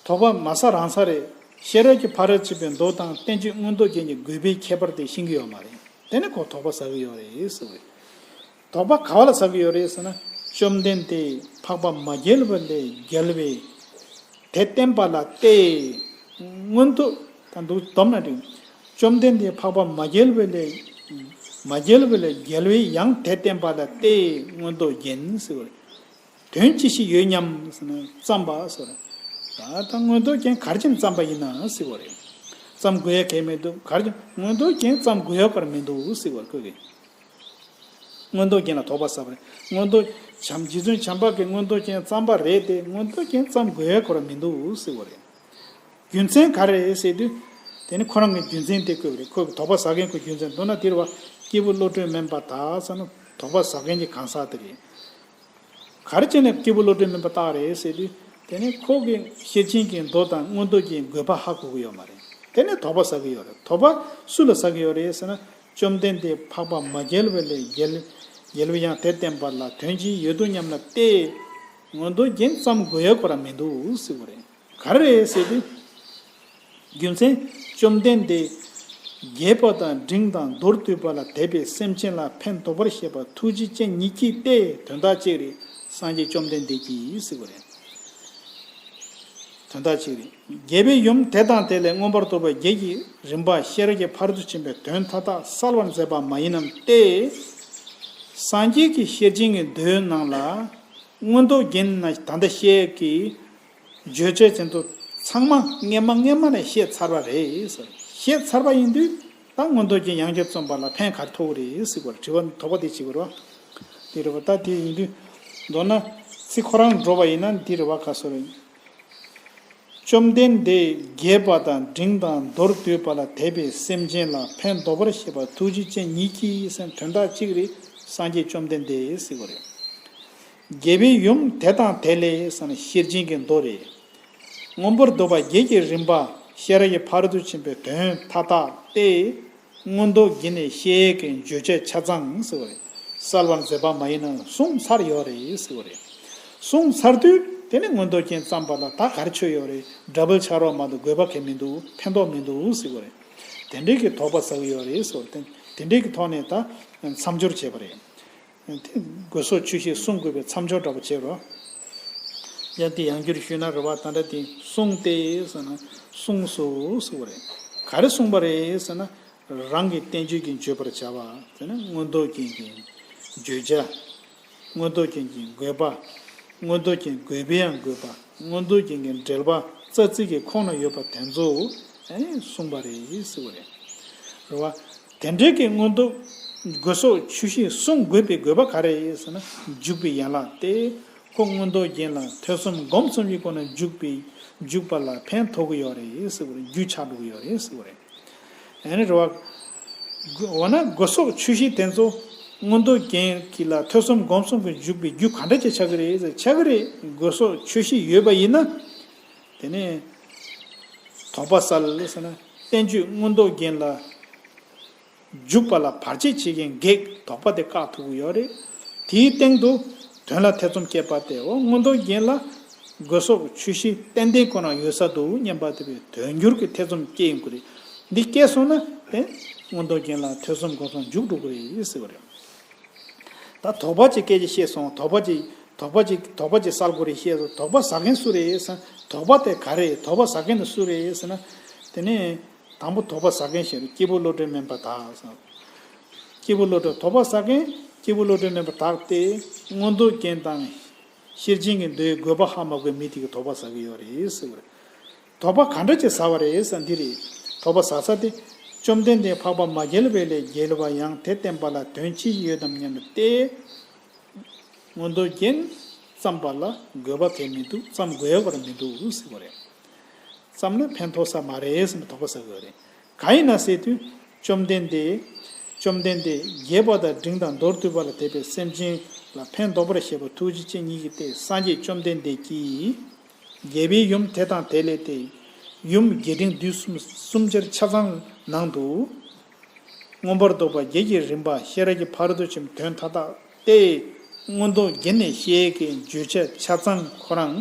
དོགས་པ་མ་ཟ་རང་ཟ་རེད། ཤེས་རབ་ཀྱི་ཕ་རོལ་ཏུ་ཕྱིན་པའི་མདོ་དང་བསྟན་བཅོས་མངོན་རྟོགས་རྒྱན་གྱི་དགོས་པའི་ཁྱད་པར་དེ་ཤེས་ཀྱི་ཡོད་མ་རེད། དེ་ནི་ཁོ་དོགས་པ་ཟ་གི་ཡོད་རེད་ཟེར་བས། དོགས་པ་ག་བ་ལ་ཟ་གི་ཡོད་རེད་ཟེར་ན། བཅོམ་ལྡན་འདས་འཕགས་པ་མ་རྒྱལ་བ་ལས་རྒྱལ་བས་དེ་བསྟན་པ་ལ་བལྟས། མངོན་རྟོགས་ད་འདུག་སྡོམ་ན་འགྲིག་བཅོམ་ལྡན་འདས་འཕགས་པ་མ་རྒྱལ་བ་ལས། མ་རྒྱལ་བ་ལས་རྒྱལ་བས་ཡང་དེ་བསྟན་པ་ལ་བལྟས། མངོན་རྟོགས་རྒྱན་ཟེར་བ་རེད། དོན་ཅི་ཞིག་ཡོད་སྙམ་ཟེར་ན་བརྩམས་པ་ཟེར་བ་རེད། ད་ལྟ་མངོན་རྟོགས་རྒྱན་ག་རེ་བྱས་ནས་བརྩམས་པ་ཡིན་ན་ཟེར་བ་རེད། བརྩམས་དགོས་ཡ་གང་ཡང་མི་འདུག་ག་རེ་བྱས། མངོན་རྟོགས་རྒྱན་བརྩམས་དགོས་ཡ་ག་རེ་མི་འདུག་ཟེར་བ་རེད། ཁོ་གིས། མངོན་རྟོགས་རྒྱན་ལ་དོགས་པ་ཟ་བ་རེད། མངོན་རྟོགས་བྱམས་རྗེ་བཙུན་བྱམས་པ་གིས་མངོན་རྟོགས་རྒྱན་བརྩམས་པ་རེད་དེ། མངོན་རྟོགས་རྒྱན་བརྩམས་དགོས་ཡ་ག་རེ་མི་འདུག་ཟེར་བ་རེད། རྒྱུ་མཚན་ག་རེ་རེད་ཟེར་དུས། དེ་ནི་ཁོ་རང་གི་རྒྱུ་མཚན་དེ་བཀོད་པ་རེད། ཁོ་གི་དོགས་པ་ཟ་མཁན་ཁོ་རྒྱུ་མཚན་མདོར་ན་དེ་རེད་བ། སྐྱེས་བུ་བློ་གྲོས་སྨོན་པ་དག་ཟེར་ན་དོགས་པ་ཟ་མཁན་གྱི་གང་ཟག་དེ་རེད། ག་རེ་བྱས་ནས་སྐྱེས་བུ་བློ་གྲོས་སྨོན་པ་དག་རེད་ཟེར་དུས། དེ་ནི་ཁོ་གི་ཤེར་ཕྱིན་གྱི་མདོ་དང་མངོན་རྟོགས་ཀྱི་དགོས་པ་ཧ་གོ་གི་ཡོད་མ་རེད། དེ་ནི་དོགས་པ་ཟ་གི་ཡོད་རེད། དོགས་པ་སུ་ལ་ཟ་གི་ཡོད་རེད་ཟེར་ན། བཅོམ་ལྡན་འདས་འཕགས་པ་མ་རྒྱལ་བ་ལས་རྒྱལ། རྒྱལ་བས་ཡང་དེ་བསྟན་པ་ལ་དོན་ཅི་ཡོད་དོ་སྙམ་ལ་བལྟས། མངོན་རྟོགས་རྒྱན་བརྩམས་དགོས་ཡ་ག་རེ་མི་འདུག་ཟེར་བ་རེད། ག་རེ་རེད་ཟེར་དུས། རྒྱུ་མཚན། བཅོམ་ལྡན་འདས་རྒྱས་པ་དང་འབྲིང་དང་མདོར་བསྡུས་པ་ལ་དད་པའི་སེམས་ཅན་ལ་ཕན་འདོགས་པར་བྱེད་པ་ཐུགས་རྗེ་ཅན་ཉིད་ཀྱིས་ཏེ། དོན་དག་གཅིག་རེད། སངས་རྒྱས་བཅོམ་ལྡན་འདས་ཀྱིས་ཟེར་བ་རེད། དོན་དག་གཅིག་རེད། རྒྱས་པའི་ཡུམ་དེ་དང་དེ་ལས་མངོན་པར་རྫོགས་པ་བརྒྱད་ཀྱི་རིམ་པ་ཤེས་རབ་ཀྱི་ཕ་རོལ་ཏུ་ཕྱིན་པའི་དོན་མཐའ་དག་གསལ་བར་མཛད་པ་མ་ཡིན་ནམ་སྟེ། སངས་རྒྱས་ཀྱི་ཤེར་ཕྱིན་གྱི་མདོའི་ནང་ལ་མངོན་རྟོགས་རྒྱན་ན་ད་ལྟ་བཤད་ཀྱི་བརྗོད་བྱ་དེ་ཚོ་ཚང་མ་སྔས་མ་སྔས་མ་ནས་བཤད་ཚར་བ་རེད་ཟེར། བཤད་ཚར་བ་ཡིན་དུས་ད་མངོན་རྟོགས་རྒྱན་ཡང་བསྐྱར་རྩོམ་པ་ལ་ཕན་ག་རེ་ཐོགས་རེད་ཟེར་བར་དྲི་བ་དོགས་པ་དེ་བྱེད་དགོས་རེད་བ། དེ་རེད་བ། ད་དེ་ཡིན་དུས་མདོར་ན་ཚིག་ཁོ་རང་འགྲོ་བ་ཡིན་ན་འདི་རེད་བ། ག་སོ་རེད། བཅོམ་ལྡན་འདས་རྒྱས་པ་དང་འབྲིང་དང་མདོར་བསྡུས་པ་ལ་དད་པའི་སེམས་ཅན་ལ་ཕན་འདོགས་པར་བྱེད་པ་ཐུགས་རྗེ་ཅན་ཉིད་ཀྱིས་ཟེར་དོན་དག་གཅིག་རེད། སངས་རྒྱས་བཅོམ་ལྡན་འདས་ཟེར་བ་རེད། རྒྱས་པའི་ཡུམ་དེ་དང་དེ་ལས་ཟེར་ན་ཤེར་ཕྱིན་གྱི་མདོ་རེད། མངོན་པར་རྫོགས་པ་བརྒྱད་ཀྱི་རིམ་པ་ཤེས་རབ་ཀྱི་ཕ་རོལ་ཏུ་ཕྱིན་པའི་དོན་མཐའ་དག་སྟེ། མངོན་རྟོགས་རྒྱན་ནས་བཤད་ཀྱི་བརྗོད་བྱ་ཆ་ཚང་ཟེར་བ་རེད། གསལ་བར་མཛད་པ་མ་ཡིན་ནམ་གསུངས་ཚར་ཡོད་རེད་ཟེར་བ་རེད། གསུངས་ཚར་དུས་དེ་ནས་མངོན་རྟོགས་རྒྱན་བརྩམས་པ་ལ་ད་ག་རེ་ཆོད་ཡོད་རེད། འདྲ་འབུལ་ཕྱག་རོགས་མ་གཏོགས་དགོས་པ་གང་མི་འདུག་ཕན་ཐོགས་མི་འདུག་ཟེར་བ་རེད། དེ་འདྲས་ཀྱི་དོགས་པ་ཟ་གི་ཡོད་རེད་ཟེར་བ་རེད། དེ་འདྲས་ཀྱི་ཐོག་ནས་ད་མཚམས་སྦྱོར་བྱས་པ་རེད། དེ་དགོས་སོགས་ཆོས་བཞི་གསུང་དགོས་པའི་མཚམས་སྦྱོར་འདྲ་པོ་བྱས་རོགས། ཡང་དེ་ཡང་བསྐྱར་ཞུས་ན་རེད་བ། ད་ལྟ་དེ་གསུངས་ཏེ་ཟེར་ན་གསུངས་སོ་ཟེར་བ་རེད། ག་རེ་གསུངས་པ་རེད་ཟེར་ན། རང་གི་བསྟན་བཅོས་ཀྱི་བརྗོད་པར་བྱ་བ། དེ་ནི་མངོན་རྟོགས་རྒྱན་གྱི་བརྗོད་བྱ། མངོན་རྟོགས་རྒྱན་གྱི་དགོས་པ། མངོན་རྟོགས་རྒྱན་དགོས་པའི་ཡང་དགོས་པ། མངོན་རྟོགས་རྒྱན་གྱི་འགྲེལ་པ་རྩ་ཚིག་གི་ཁོངས་ན་ཡོད་པ་དེ་ཚོ་ཨེ་གསུངས་པ་རེད་ཟེར་བ་རེད། རེད་བ། དེ་འདྲའི་གི་མངོན་རྟོགས་དགོས་སོགས་ཆོས་བཞི་གསུང་དགོས་པའི་དགོས་པ་ག་རེ་ཟེར་ན། འཇུག་པའི་ཡན་ལག་སྟེ། ཁོ་མངོན་རྟོགས་རྒྱན་ལ་ཐོས་བསམ་སྒོམ་གསུམ་གྱི་སྒོ་ནས་འཇུག་པའི་འཇུག་པ་ལ་ཕན་ཐོགས་ཀྱི་ཡོད་རེད་ཟེར་བ་རེད། རྒྱུ་ཆགས་འགྲོ་གི་ཡོད་རེད་ཟེར་བ་རེད། ཨ་ནི་རེད་བ། འོ་ན་དགོས་སོགས་ཆོས་བཞི་དེ་ཚོ་མངོན་རྟོགས་རྒྱན་གྱི་ལ་ཐོས་བསམ་སྒོམ་གསུམ་གྱི་འཇུག་པའི་རྒྱུ་ག་འདྲ་ཅིག་ཆགས་ཀྱི་རེད་ཟེར། ཆགས་ཀྱི་རེད། དགོས་སོགས་ཆོས་བཞི་ཡོད་པ་ཡིན་ན། དེ་ནས་དོགས་པ་སེལ་ཟེར་ན། བསྟན་བཅོས་མངོན་རྟོགས་རྒྱན་ལ་འཇུག་པ་ལ་བར་ཆད་བྱེད་མཁན་བགེགས་དོགས་པ་དེ་བཀག་ཐུབ་ཀྱི་ཡོད་རེད། དེའི་སྟེང་དུ་དོན་ལ་ཐེ་ཚོམ་སྐྱེས་པ་དེ་འོ་མངོན་རྟོགས་རྒྱན་ལ་དགོས་སོགས་ཆོས་བཞི་ཏན་ཏན་ཁོ་ན་ཡོད་ས་འདུག་སྙམ་པ་དེ་བས་དོན་འགྱུར་གྱི་ཐེ་ཚོམ་སྐྱེ་ཡོང་གི་རེད། འདི་སྐྱེས་སོང་ན་དེ་མངོན་རྟོགས་རྒྱན་ལ་ཐོས་བསམ་སྒོམ་གསུམ་འཇུག་འགྲོ་གི་རེད་ཟེར་བ་རེད། ད་དོགས་པ་ཅིག་སྐད་ཅིག་བཤད་སོང་། དོགས་པ་ཅིག་དོགས་པ་ཅིག་དོགས་པ་ཅིག་སེལ་དགོས་རེད་བཤད་སོང་། དོགས་པ་ཟ་མཁན་སུ་རེད་ཟེར་ན། དོགས་པ་དེ་ག་རེ་རེད། དོགས་པ་ཟ་མཁན་དེ་སུ་རེད་ཟེར་ན། དེ་ནས་དང་པོ་དོགས་པ་ཟ་མཁན་ཞིག་རེད། སྐྱེས་བུ་བློ་གྲོས་སྨོན་པ་དག་ཟེར། སྐྱེས་བུ་བློ་གྲོས་དོགས་པ་ཟ་མཁན་ སྐྱེས་བུ་བློ་གྲོས་མེད་པར་བདག་སྟེ། མངོན་རྟོགས་རྒྱན་དང་ཤེར་ཕྱིན་གྱི་མདོའི་དགོས་པ་ཧ་མ་གོ་བའི་མི་དེ་གིས་དོགས་པ་ཟ་གི་ཡོད་རེད་ཟེར་བ་རེད། དོགས་པ་ག་འདྲ་ཅིག་ཟ་བ་རེད་ཟེར་འདི་རེད། དོགས་པ་ཟ་ས་དེ། བཅོམ་ལྡན་འདས་འཕགས་པ་མ་རྒྱལ་བའི་ལས་རྒྱལ་བ་ཡང་དེ་བསྟན་པ་ལ་དོན་ཅི་ཞིག་ཡོད་དམ་སྙམ་སྟེ། མངོན་རྟོགས་རྒྱན་བརྩམས་པ་ལ་དགོས་པ་གང་མི་འདུག་བརྩམ་དགོས་པར་མི་འདུག་ཟེར་བ་རེད། བརྩམས་ན་ཕན་ཐོགས་ས་མ་རེད་ཟེར་ནས་དོགས་པ་ཟ་དགོས་རེད། གང་ཡིན་ན་ཟེར་དུས། བཅོམ་ལྡན་འདས། བཅོམ་ལྡན་འདས་རྒྱས་པ་དང་འབྲིང་དང་མདོར་བསྡུས་པ་ལ་དད་པའི་སེམས་ཅན་ལ་ཕན་འདོགས་པར་བྱེད་པ་ཐུགས་རྗེ་ཅན་ཉིད་ཀྱིས་ཏེ། སངས་རྒྱས་བཅོམ་ལྡན་འདས་ཀྱིས་རྒྱལ་པོའི་ཡུམ་དེ་དང་དེ་ལས་ཏེ། ཡུམ་རྒྱས་འབྲིང་བསྡུས་གསུམ་གསུམ་ཆར་ཆ་ཚང་ནང་དུ། མངོན་པར་རྫོགས་པ་བརྒྱད་ཀྱི་རིམ་པ་ཤེས་རབ་ཀྱི་ཕ་རོལ་ཏུ་ཕྱིན་པའི་དོན་མཐའ་དག་སྟེ། མངོན་རྟོགས་རྒྱན་ནས་བཤད་ཀྱི་བརྗོད་བྱ་ཆ་ཚང་ཁོ་རང་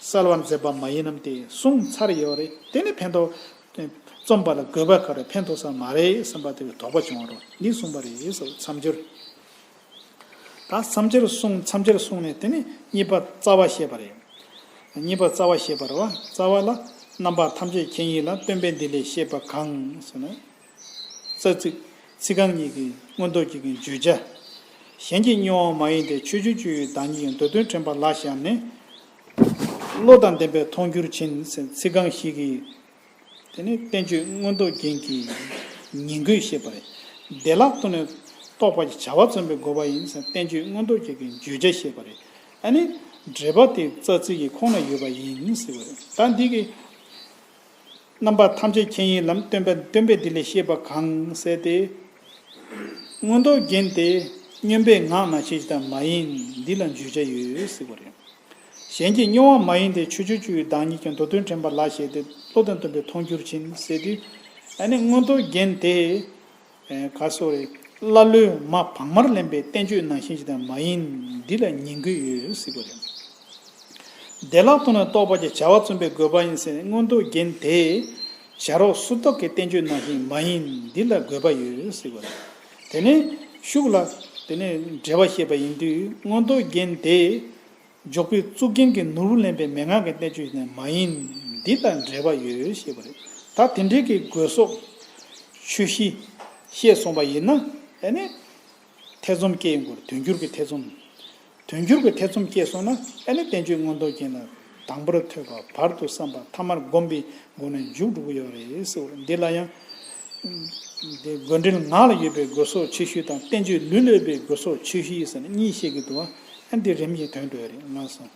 གསལ་བར་མཛད་པ་མ་ཡིན་ནམ་སྟེ་གསུངས་ཚར་ཡོད་རེད། དེ་ནི་ཕན་ཐོགས། རྩོམ་པ་ལ་དགོས་པ་ག་རེ་ཕན་ཐོགས་ས་མ་རེད་བསམ་པ་དེ་གི་དོགས་པ་བྱུང་བ་རེད། འདི་གསུངས་པ་རེད་ཟེར་མཚམས་སྦྱོར། ད་མཚམས་སྦྱོར་གསུངས། མཚམས་སྦྱོར་གསུངས་ནས་དེ་ནི་གཉིས་པ་རྩ་བ་བཤད་པ་རེད། གཉིས་པ་རྩ་བ་བཤད་པ་རེད་བ། རྩ་བ་ལ། རྣམ་པ་ཐམས་ཅད་མཁྱེན་ཡིན་ལ། སྟོན་པས་འདི་ལས་བཤད་པ་གང་ཟེར་ན། རྩ་ཚིག་ཚིག་རྐང་གཉིས་ཀྱི་མངོན་རྟོགས་རྒྱན་གྱི་བརྗོད་བྱ། གཞན་གྱིས་མྱོང་བ་མ་ཡིན་ཏེ། ཆོས་ཅན་སྤྱོད་ཡུལ་བདག་ཉིད་ཀྱང་། མདོ་དོན་དྲན་པ་ལ་བཞག་ནས། བློ་དང་ལྡན་པས་མཐོང་གྱུར་ཕྱིན་ཟེར་ཚིག་རྐང་བཞི་གི། དེ་ནི་བསྟན་བཅོས་མངོན་རྟོགས་རྒྱན་གྱི་ཉིང་དགོས་བཤད་པ་རེད། བདེ་བླག་ཏུ་ནི་རྟོགས་པ་ཀྱི་བྱ་བ་རྩོམ་པའི་དགོས་པ་ཡིན་ཟེར་བསྟན་བཅོས་མངོན་རྟོགས་རྒྱན་གྱི་བརྗོད་བྱ་བཤད་པ་རེད། ཨ་ནི། འགྲེལ་པ་དེ་རྩ་ཚིག་གི་ཁོངས་ན་ཡོད་པ་ཡིན་ཟེར་བ་རེད། ད་འདི་གི། རྣམ་པ་ཐམས་ཅད་མཁྱེན་ཡིན་ལམ། སྟོན་པས་སྟོན་པས་འདི་ལས་བཤད་པ་གང་ཟེར་ཏེ། མངོན་རྟོགས་རྒྱན་དེ་སྙོན་པའི་ངག་ནང་བཞིན་ཞིག་དང་མ་ཡིན། འདི་ལ་བརྗོད་བྱ་ཡོད་ཟེར་བ་རེད། གཞན་གྱིས་མྱོང་བ་མ་ཡིན་ཏེ། ཆོས་ཅན་སྤྱོད་ཡུལ་བདག་ཉིད་ཀྱང་། མདོ་དོན་དྲན་པ་ལ་བཞག་སྟེ། བློ་དང་ལྡན་པས་མཐོང་གྱུར་ཕྱིན་ཟེར་དུས། ཨ་ནི་མངོན་རྟོགས་རྒྱན་དེ། ཨེ་ག་སོ་རེ། ཀླ་ཀློས་མ་བག་མར་ལེན་པའི་བསྟན་བཅོས་ནང་བཞིན་ཞིག་དང་མ་ཡིན། འདི་ལ་ཉིང་དགོས་ཡོད་ཟེར་བ་རེད། བདེ་བླག་ཏུ་ནི་རྟོགས་པ་ཀྱི་བྱ་བ་རྩོམ་པའི་དགོས་པ་ཡིན་ཟེར་མངོན་རྟོགས་རྒྱན་དེ། བྱ་རོག་སུ་དག་གི་བསྟན་བཅོས་ནང་བཞིན་མ་ཡིན། འདི་ལ་དགོས་པ་ཡོད་ཟེར་བ་རེད། དེ་ནས་ཤུགས་ལ། དེ་ནས་འགྲེལ་པ་བཤད་པ་ཡིན་དུས་མངོན་རྟོགས་རྒྱན་དེ། འཇོག་པའི་གཙུག་རྒྱན་གྱི་ནོར་བུ་ལེན་པའི་མན་ངག་གི་བསྟན་བཅོས་ནི་མ་ཡིན། འདི་ལ་འགྲེལ་པ་ཡོད་ཞེས་པ་རེད། ད་དེ་འདྲའི་གི་དགོས་སོགས་ཆོས་བཞི་བཤད་སོང་བ་ཡིན་ན། ཨ་ནི་ཐེ་ཚོམ་སྐྱེ་ཡོང་གི་རེད། དོན་འགྱུར་གྱི་ཐེ་ཚོམ། དོན་འགྱུར་གྱི་ཐེ་ཚོམ་སྐྱེས་སོང་ན། ཨ་ནི་བསྟན་བཅོས་མངོན་རྟོགས་རྒྱན་ལ་དང་པོར་ཐོས་པ། བར་དུ་བསམ་པ། ཐ་མར་བསྒོམ་པའི་སྒོ་ནས་འཇུག་འགྲོ་གི་ཡོད་རེད་ཟེར་བ་རེད། འདི་ལ་ཡང་། དེ་དགོས་འབྲེལ་ངག་ལ་ཡོད་པའི་དགོས་སོགས་ཆོས་བཞི་དང་། བསྟན་བཅོས་ལུས་ལ་ཡོད་པའི་དགོས་སོགས་ཆོས་བཞི་ཟེར་ནས་གཉིས་བཤད་ཀྱི་འདུག་བ། ཨ་འདི་རིམ་བཞིན་དོན་འགྲོ་ཡ་རེད། ལགས་སོ།